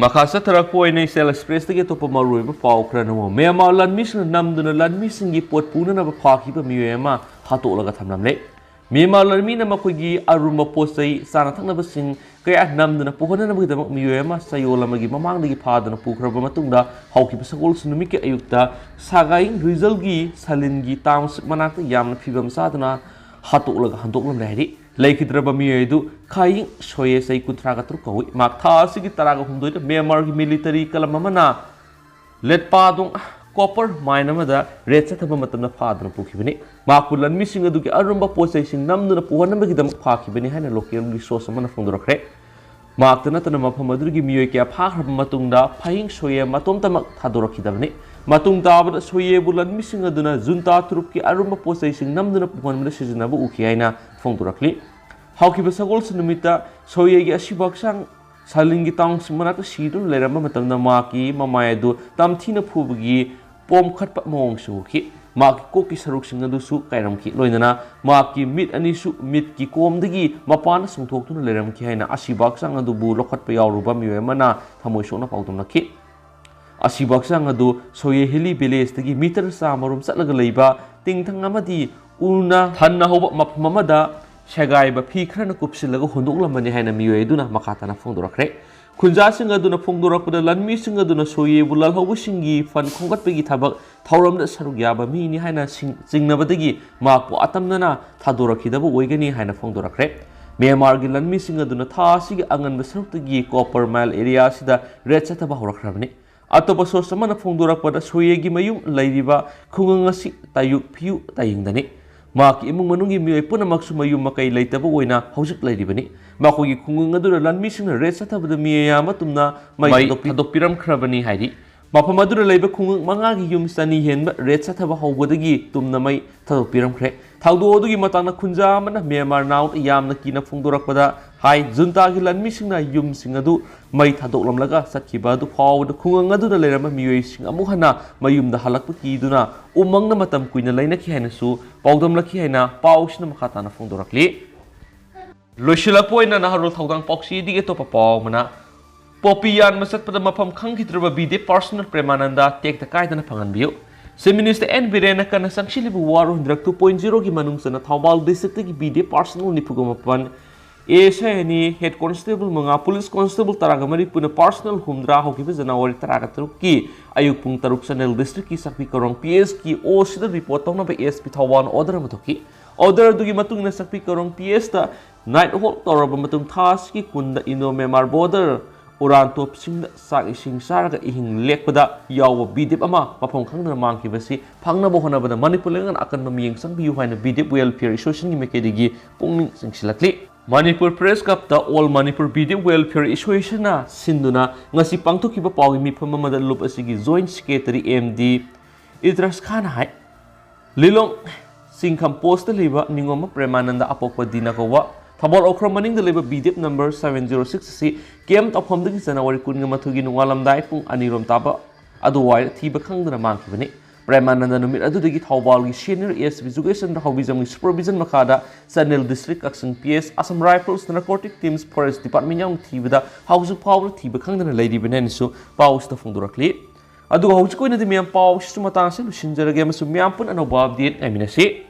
ꯃꯈꯥ ꯆꯠꯊꯔꯛꯄ ꯑꯣꯏꯅ ꯏꯆꯦꯜ ꯑꯦꯛꯁꯄ꯭ꯔꯦꯁꯇꯒꯤ ꯑꯇꯣꯞꯄ ꯃꯔꯨꯑꯣꯏꯕ ꯄꯥꯎ ꯈꯔ ꯅꯉꯣ꯫ ꯃ꯭ꯌꯥꯟꯃꯥꯔ ꯂꯥꯟꯃꯤꯁꯤꯡꯅ ꯅꯝꯗꯨꯅ ꯂꯥꯟꯃꯤꯁꯤꯡꯒꯤ ꯄꯣꯠ ꯄꯨꯅꯅꯕ ꯐꯥꯈꯤꯕ ꯃꯤꯑꯣꯏ ꯑꯃ ꯍꯥꯠꯇꯣꯛꯂꯒ ꯊꯝꯂꯝꯂꯦ꯫ ꯃ꯭ꯌꯥꯟꯃꯥꯔ ꯂꯥꯟꯃꯤꯅ ꯃꯈꯣꯏꯒꯤ ꯑꯔꯨꯝꯕ ꯄꯣꯠ ꯆꯩ, ꯆꯥꯅ ꯊꯛꯅꯕꯁꯤꯡ ꯀꯌꯥ ꯅꯝꯗꯨꯅ ꯄꯨꯍꯟꯅꯅꯕꯒꯤꯗꯃꯛ ꯃꯤꯑꯣꯏ ꯑꯃ ꯆꯌꯣꯜ ꯑꯃꯒꯤ ꯃꯃꯥꯡꯗꯒꯤ ꯐꯥꯗꯨꯅ ꯄꯨꯈ꯭ꯔꯕ ꯃꯇꯨꯡꯗ ꯍꯧꯈꯤꯕ ꯁꯒꯣꯜꯁꯦꯟ ꯅꯨꯃꯤꯠꯀꯤ ꯑꯌꯨꯛꯇ ꯁꯥꯒꯥꯏꯡ ꯔꯤꯖꯜꯒꯤ ꯁꯂꯤꯟꯒꯤ ꯇꯥꯎꯟꯁꯤꯞ ꯃꯅꯥꯛꯇ ꯌꯥꯝꯅ ꯐꯤꯕꯝ ꯆꯥꯗꯅ ꯍꯥꯠꯇꯣꯛꯂꯒ ꯍꯟꯗꯣꯛꯂꯝꯂꯦ ꯍꯥꯏꯔꯤ꯫ ꯂꯩꯈꯤꯗ꯭ꯔꯕ ꯃꯤꯑꯣꯏ ꯑꯗꯨ ꯈꯥꯌꯤꯡ ꯁꯣꯌꯦ, ꯆꯍꯤ ꯀꯨꯟꯊ꯭ꯔꯥꯒ ꯇꯔꯨꯛ ꯀꯧꯏ꯫ ꯃꯍꯥꯛ ꯊꯥ ꯑꯁꯤꯒꯤ ꯇꯔꯥꯒ ꯍꯨꯝꯗꯣꯏꯗ ꯃ꯭ꯌꯥꯟꯃꯥꯔꯒꯤ ꯃꯤꯂꯤꯇꯔꯤ ꯀꯂꯝ ꯑꯃꯅ ꯂꯦꯠꯄꯥꯗꯣꯡ ꯀꯣꯄꯔ ꯃꯥꯏꯟ ꯑꯃꯗ ꯔꯦꯗ ꯆꯠꯊꯕ ꯃꯇꯝꯗ ꯐꯥꯗꯨꯅ ꯄꯨꯈꯤꯕꯅꯤ꯫ ꯃꯍꯥꯛꯄꯨ ꯂꯥꯟꯃꯤꯁꯤꯡ ꯑꯗꯨꯒꯤ ꯑꯔꯨꯝꯕ ꯄꯣꯠ ꯆꯩꯁꯤꯡ ꯅꯝꯗꯨꯅ ꯄꯨꯍꯟꯅꯕꯒꯤꯗꯃꯛ ꯐꯥꯈꯤꯕꯅꯤ ꯍꯥꯏꯅ ꯂꯣꯀꯦꯜꯒꯤ ꯁꯣꯔꯁ ꯑꯃꯅ ꯐꯣꯡꯗꯣꯔꯛꯈ꯭ꯔꯦ꯫ ꯃꯍꯥꯛꯇ ꯅꯠꯇꯅ ꯃꯐꯝ ꯑꯗꯨꯒꯤ ꯃꯤꯑꯣꯏ ꯀꯌꯥ ꯐꯥꯈ꯭ꯔꯕ ꯃꯇꯨꯡꯗ ꯐꯍꯤꯡ ꯁꯣꯌꯦ ꯃꯇꯣꯝꯇꯃꯛ ꯊꯥꯗꯣꯔꯛꯈꯤꯗꯕꯅꯤ꯫ ꯃꯇꯨꯡ ꯇꯥꯕꯗ ꯁꯣꯌꯦꯕꯨ ꯂꯟꯃꯤꯁꯤꯡ ꯑꯗꯨꯅ ꯖꯨꯟꯇꯥ ꯇ꯭ꯔꯨꯞꯀꯤ ꯑꯔꯨꯝꯕ ꯄꯣꯠꯆꯩꯁꯤꯡ ꯅꯝꯗꯨꯅ ꯄꯨꯍꯟꯕꯗ ꯁꯤꯖꯤꯟꯅꯕ ꯎꯈꯤ ꯍꯥꯏꯅ ꯐꯣꯡꯗꯣꯔꯛꯂꯤ꯫ ꯍꯧꯈꯤꯕ ꯁꯒꯣꯜꯁꯦꯟ ꯅꯨꯃꯤꯠꯇ ꯁꯣꯌꯦꯒꯤ ꯑꯁꯤꯕ ꯍꯛꯆꯥꯡ ꯁꯥꯂꯤꯟꯒꯤ ꯇꯥꯡꯁꯤꯡ ꯃꯅꯥꯛꯇ ꯁꯤꯗꯨꯅ ꯂꯩꯔꯝꯕ ꯃꯇꯝꯗ ꯃꯍꯥꯛꯀꯤ ꯃꯃꯥꯏ ꯑꯗꯨ ꯇꯝꯊꯤꯅ ꯐꯨꯕꯒꯤ ꯄꯣꯝꯈꯠꯄ ꯃꯑꯣꯡꯁꯨ ꯎꯈꯤ꯫ ꯃꯍꯥꯛꯀꯤ ꯀꯣꯛꯀꯤ ꯁꯔꯨꯛꯁꯤꯡ ꯑꯗꯨꯁꯨ ꯀꯥꯏꯔꯝꯈꯤ꯫ ꯂꯣꯏꯅꯅ ꯃꯍꯥꯛꯀꯤ ꯃꯤꯠ ꯑꯅꯤꯁꯨ ꯃꯤꯠꯀꯤ ꯀꯣꯝꯗꯒꯤ ꯃꯄꯥꯟꯗ ꯆꯣꯡꯊꯣꯛꯇꯨꯅ ꯂꯩꯔꯝꯈꯤ ꯍꯥꯏꯅ ꯑꯁꯤꯕ ꯍꯛꯆꯥꯡ ꯑꯗꯨꯕꯨ ꯂꯧꯈꯠꯄ ꯌꯥꯎꯔꯨꯕ ꯃꯤꯑꯣꯏ ꯑꯃꯅ ꯊꯃꯣꯏ ꯁꯣꯛꯅ ꯄꯥꯎꯗꯝꯂꯛꯈꯤ꯫ ꯑꯁꯤꯕ ꯍꯛꯆꯥꯡ ꯑꯗꯨ ꯁꯣꯌꯦ ꯍꯤꯂꯤ ꯚꯤꯂꯦꯖꯇꯒꯤ ꯃꯤꯇꯔ ꯆꯥꯃꯔꯣꯝ ꯆꯠꯂꯒ ꯂꯩꯕ ꯇꯤꯡꯊꯪ ꯑꯃꯗꯤ ꯎꯅ ꯊꯟꯅ ꯍꯧꯕ ꯃꯐꯝ ꯑꯃꯗ ꯁꯦꯒꯥꯏꯕ ꯐꯤ ꯈꯔꯅ ꯀꯨꯞꯁꯤꯜꯂꯒ ꯍꯨꯟꯗꯣꯛꯂꯝꯕꯅꯤ ꯍꯥꯏꯅ ꯃꯤꯑꯣꯏ ꯑꯗꯨꯅ ꯃꯈꯥ ꯇꯥꯅ ꯐꯣꯡꯗꯣꯔꯛꯈ꯭ꯔꯦ꯫ ꯈꯨꯟꯖꯥꯁꯤꯡ ꯑꯗꯨꯅ ꯐꯣꯡꯗꯣꯔꯛꯄꯗ, ꯂꯟꯃꯤꯁꯤꯡ ꯑꯗꯨꯅ ꯁꯣꯌꯦꯕꯨ ꯂꯥꯜꯍꯧꯕꯁꯤꯡꯒꯤ ꯐꯟ ꯈꯣꯝꯒꯠꯄꯒꯤ ꯊꯕꯛ ꯊꯧꯔꯝꯗ ꯁꯔꯨꯛ ꯌꯥꯕ ꯃꯤꯅꯤ ꯍꯥꯏꯅ ꯁꯤꯡ-, ꯆꯤꯡꯅꯕꯗꯒꯤ ꯃꯍꯥꯛꯄꯨ ꯑꯇꯝꯅꯅ ꯊꯥꯗꯣꯔꯛꯈꯤꯗꯕ ꯑꯣꯏꯒꯅꯤ ꯍꯥꯏꯅ ꯐꯣꯡꯗꯣꯔꯛꯈ꯭ꯔꯦ꯫ ꯃ꯭ꯌꯥꯟꯃꯥꯔꯒꯤ ꯂꯟꯃꯤꯁꯤꯡ ꯑꯗꯨꯅ ꯊꯥ ꯑꯁꯤꯒꯤ ꯑꯉꯟꯕ ꯁꯔꯨꯛꯇꯒꯤ ꯀꯣꯄꯔ ꯃꯥꯏꯜ ꯑꯦꯔꯤꯌꯥ ꯑꯁꯤꯗ ꯔꯦꯗ ꯆꯠꯊꯕ ꯍꯧꯔꯛꯈ꯭ꯔꯕꯅꯤ꯫ ꯑꯇꯣꯞꯄ ꯁꯣꯔꯁ ꯑꯃꯅ ꯐꯣꯡꯗꯣꯔꯛꯄꯗ, ꯁꯣꯌꯦꯒꯤ ꯃꯌꯨꯝ ꯂꯩꯔꯤꯕ ꯈꯨꯡꯒꯪ ꯑꯁꯤ ꯇꯥꯌꯨꯛ ꯐꯤꯌꯨ ꯇꯥꯌꯦꯡꯗꯅꯤ꯫ ꯃꯍꯥꯛꯀꯤ ꯏꯃꯨꯡ ꯃꯅꯨꯡꯒꯤ ꯃꯤꯑꯣꯏ ꯄꯨꯝꯅꯃꯛꯁꯨ ꯃꯌꯨꯝ ꯃꯀꯩ ꯂꯩꯇꯕ ꯑꯣꯏꯅ ꯍꯧꯖꯤꯛ ꯂꯩꯔꯤꯕꯅꯤ꯫ ꯃꯈꯣꯏꯒꯤ ꯈꯨꯡꯒꯪ ꯑꯗꯨꯗ ꯂꯟꯃꯤꯁꯤꯡꯅ ꯔꯦꯗ ꯆꯠꯊꯕꯗ ꯃꯤꯑꯣꯏ ꯑꯃ ꯇꯨꯝꯅ ꯃꯩ ꯃꯩ ꯊꯥꯗꯣꯛꯄꯤ-, ꯊꯥꯗꯣꯛꯄꯤꯔꯝꯈ꯭ꯔꯕꯅꯤ ꯍꯥꯏꯔꯤ꯫ ꯃꯐꯝ ꯑꯗꯨꯗ ꯂꯩꯕ ꯈꯨꯡꯒꯪ ꯃꯉꯥꯒꯤ ꯌꯨꯝ ꯆꯅꯤ ꯍꯦꯟꯕ ꯔꯦꯗ ꯆꯠꯊꯕ ꯍꯧꯕꯗꯒꯤ ꯇꯨꯝꯅ ꯃꯩ ꯊꯥꯗꯣꯛꯄꯤꯔꯝꯈ꯭ꯔꯦ꯫ ꯊꯧꯗꯣꯛ ꯑꯗꯨꯒꯤ ꯃꯇꯥꯡꯗ ꯈꯨꯟꯖꯥ ꯑꯃꯅ ꯃ꯭ꯌꯥꯟꯃꯥꯔ ꯅꯥꯎꯗ ꯌꯥꯝꯅ ꯀꯤꯅ ꯐꯣꯡꯗꯣꯔꯛꯄꯗ ꯍꯥꯏ, ꯖꯨꯟꯇꯥꯒꯤ ꯂꯟꯃꯤꯁꯤꯡꯅ ꯌꯨꯝꯁꯤꯡ ꯑꯗꯨ ꯃꯩ ꯊꯥꯗꯣꯛꯂꯝꯂꯒ ꯆꯠꯈꯤꯕ ꯑꯗꯨ ꯐꯥꯎꯕꯗ ꯈꯨꯡꯒꯪ ꯑꯗꯨꯗ ꯂꯩꯔꯝꯕ ꯃꯤꯑꯣꯏꯁꯤꯡ ꯑꯃꯨꯛ ꯍꯟꯅ ꯃꯌꯨꯝꯗ ꯍꯜꯂꯛꯄ ꯀꯤꯗꯨꯅ ꯎꯃꯪꯅ ꯃꯇꯝ ꯀꯨꯏꯅ ꯂꯩꯅꯈꯤ ꯍꯥꯏꯅꯁꯨ ꯄꯥꯎꯗꯝꯂꯛꯈꯤ ꯍꯥꯏꯅ ꯄꯥꯎꯁꯤꯅ ꯃꯈꯥ ꯇꯥꯅ ꯐꯣꯡꯗꯣꯔꯛꯂꯤ꯫ ꯂꯣꯏꯁꯤꯜꯂꯛꯄ ꯑꯣꯏꯅ ꯅꯍꯥꯔꯣꯜ ꯊꯧꯗꯥꯡ ꯄꯥꯎꯆꯦꯗꯒꯤ ꯑꯇꯣꯞꯄ ꯄꯥꯎ ꯑꯃꯅ, ꯄꯣꯄꯤ ꯌꯥꯟꯕ ꯆꯠꯄꯗ ꯃꯐꯝ ꯈꯪꯈꯤꯗ꯭ꯔꯕ ꯕꯤꯗꯦꯕ ꯄꯥꯔꯁꯅꯦꯜ ꯄ꯭ꯔꯦꯃꯥꯅꯟꯗ ꯇꯦꯛꯇ ꯀꯥꯏꯗꯅ ꯐꯪꯍꯟꯕꯤꯌꯨ꯫ ꯆꯤꯐ ꯃꯤꯅꯤꯁꯇꯔ ꯑꯦꯟ ꯕꯤꯔꯦꯟꯅ ꯀꯟꯅ ꯆꯪꯁꯤꯜꯂꯤꯕ ꯋꯥꯔꯣꯜ ꯍꯨꯝꯗ꯭ꯔꯥ ꯇꯨ ꯄꯣꯏꯟ ꯖꯤꯔꯣꯒꯤ ꯃꯅꯨꯡ ꯆꯟꯅ ꯊꯧꯕꯥꯜ ꯗꯤꯁꯇ꯭ꯔꯤꯛꯇꯒꯤ ꯕꯤꯗꯦꯕ ꯄꯥꯔꯁꯅꯦꯜ ꯅꯤꯐꯨꯒ ꯃꯥꯄꯟ, ꯑꯦ ꯑꯦꯁ ꯑꯥꯏ ꯑꯅꯤ, ꯍꯦꯗ ꯀꯣꯟꯁꯇꯦꯕꯜ ꯃꯉꯥ, ꯄꯨꯂꯤꯁ ꯀꯣꯟꯁꯇꯦꯕꯜ ꯇꯔꯥꯒ ꯃꯔꯤ, ꯄꯨꯟꯅ ꯄꯥꯔꯁꯅꯦꯜ ꯍꯨꯝꯗ꯭ꯔꯥ ꯍꯧꯈꯤꯕ ꯖꯅꯋꯥꯔꯤ ꯇꯔꯥꯒ ꯇꯔꯨꯛꯀꯤ ꯑꯌꯨꯛ ꯄꯨꯡ ꯇꯔꯨꯛ ꯆꯥꯟꯗꯦꯜ ꯗꯤꯁꯇ꯭ꯔꯤꯛꯀꯤ ꯆꯥꯛꯄꯤ ꯀꯣꯔꯣꯡ ꯄꯤ ꯑꯦꯁꯀꯤ ꯑꯣ ꯁꯤꯗ ꯔꯤꯄꯣꯔꯠ ꯇꯧꯅꯕ ꯑꯦꯁ ꯄꯤ ꯊꯧꯕꯥꯜꯅ ꯑꯣꯔꯗꯔ ꯑꯃ ꯊꯣꯛꯈꯤ꯫ ꯑꯣꯔꯗꯔ ꯑꯗꯨꯒꯤ ꯃꯇꯨꯡ ꯏꯟꯅ ꯆꯥꯛꯄꯤ ꯀꯣꯔꯣꯡ ꯄꯤ ꯑꯦꯁꯇ ꯅꯥꯏꯠ ꯍꯣꯜ ꯇꯧꯔꯕ ꯃꯇꯨꯡ ꯊꯥ ꯑꯁꯤꯒꯤ ꯀꯨꯟꯗ ꯏꯟꯗꯣ ꯃ꯭ꯌꯥꯟꯃꯥꯔ ꯕꯣꯔꯗꯔ ꯎꯔꯥꯟ ꯇꯣꯞꯁꯤꯡꯗ ꯆꯥꯛ ꯏꯁꯤꯡ ꯆꯥꯔꯒ ꯏꯍꯤꯡ ꯂꯦꯛꯄꯗ ꯌꯥꯎꯕ ꯕꯤꯗꯦꯕ ꯑꯃ ꯃꯐꯝ ꯈꯪꯗꯅ ꯃꯥꯡꯈꯤꯕꯁꯤ ꯐꯪꯅꯕ ꯍꯣꯠꯅꯕꯗ ꯃꯅꯤꯄꯨꯔ ꯂꯩꯉꯥꯛꯅ ꯑꯀꯟꯕ ꯃꯤꯠꯌꯦꯡ ꯆꯪꯕꯤꯌꯨ ꯍꯥꯏꯅ ꯕꯤꯗꯦꯕ ꯋꯦꯜꯐꯤꯌꯔ ꯑꯦꯁꯣꯁꯤꯌꯦꯁꯟꯒꯤ ꯃꯥꯏꯀꯩꯗꯒꯤ ꯄꯨꯛꯅꯤꯡ ꯆꯤꯡꯁꯤꯜꯂꯛꯂꯤ꯫ ꯃꯅꯤꯄꯨꯔ ꯄ꯭ꯔꯦꯁ ꯀ꯭ꯂꯕꯇ ꯑꯣꯜ ꯃꯅꯤꯄꯨꯔ ꯕꯤꯗꯤꯞ ꯋꯦꯜꯐꯤꯌꯔ ꯑꯦꯁꯣꯁꯤꯌꯦꯁꯟꯅ ꯁꯤꯟꯗꯨꯅ ꯉꯁꯤ ꯄꯥꯡꯊꯣꯛꯈꯤꯕ ꯄꯥꯎꯒꯤ ꯃꯤꯐꯝ ꯑꯃꯗ ꯂꯨꯞ ꯑꯁꯤꯒꯤ joint secretary M D Idris ꯈꯥꯟꯅ ꯍꯥꯏ, ꯂꯤꯂꯣꯡ ꯆꯤꯡꯈꯝ ꯄꯣꯁꯇ ꯂꯩꯕ ꯅꯤꯉꯣꯝꯕ ꯄ꯭ꯔꯦꯃꯥꯅꯟꯗ ꯑꯄꯣꯛꯄ ꯗꯤꯅ ꯀꯧꯕ ꯊꯧꯕꯥꯜ ꯑꯣꯀ꯭ꯔꯝ ꯃꯅꯤꯡꯗ ꯂꯩꯕ ꯕꯤꯗꯤꯞ ꯅꯝꯕꯔ ꯁꯚꯦꯟ ꯖꯤꯔꯣ ꯁꯤꯛꯁ ꯑꯁꯤ ꯀꯦꯝꯞ ꯇꯧꯐꯝꯗꯒꯤ ꯖꯅꯋꯥꯔꯤ ꯀꯨꯟꯒ ꯃꯥꯊꯣꯏꯒꯤ ꯅꯣꯡꯉꯥꯜꯂꯝꯗꯥꯏ ꯄꯨꯡ ꯑꯅꯤꯔꯣꯝ ꯇꯥꯕ ꯑꯗꯨꯋꯥꯏꯗ ꯊꯤꯕ ꯈꯪꯗꯅ ꯃꯥꯡꯈꯤꯕꯅꯤ꯫ ꯄ꯭ꯔꯦꯃꯥꯅꯟꯗ ꯅꯨꯃꯤꯠ ꯑꯗꯨꯗꯒꯤ ꯊꯧꯕꯥꯜꯒꯤ ꯁꯦꯅꯤꯌꯔ ꯑꯦꯁ ꯄꯤ ꯖꯨꯒꯦꯁꯟꯗ꯭ꯔ ꯍꯧꯕꯤꯖꯝꯒꯤ ꯁꯨꯄꯔꯚꯤꯖꯟ ꯃꯈꯥꯗ Chandel district Kakching P S, Assam rifles, narcotic teams, forest department ꯌꯥꯎꯅ ꯊꯤꯕꯗ ꯍꯧꯖꯤꯛ ꯐꯥꯎꯕꯗ ꯊꯤꯕ ꯈꯪꯗꯅ ꯂꯩꯔꯤꯕꯅꯤ ꯍꯥꯏꯅꯁꯨ ꯄꯥꯎ ꯑꯁꯤꯗ ꯐꯣꯡꯗꯣꯔꯛꯂꯤ꯫ ꯑꯗꯨꯒ ꯍꯧꯖꯤꯛꯀꯤ ꯑꯣꯏꯅꯗꯤ ꯃꯌꯥꯝ ꯄꯥꯎ ꯑꯁꯤꯁꯨ ꯃꯇꯥꯡ ꯑꯁꯤꯗ ꯂꯣꯏꯁꯤꯟꯖꯔꯒꯦ ꯑꯃꯁꯨꯡ ꯃꯌꯥꯝ ꯄꯨꯟꯅ ꯑꯅꯧꯕ ꯑꯞꯗꯦꯠ ꯉꯥꯏꯃꯤꯟꯅꯁꯤ꯫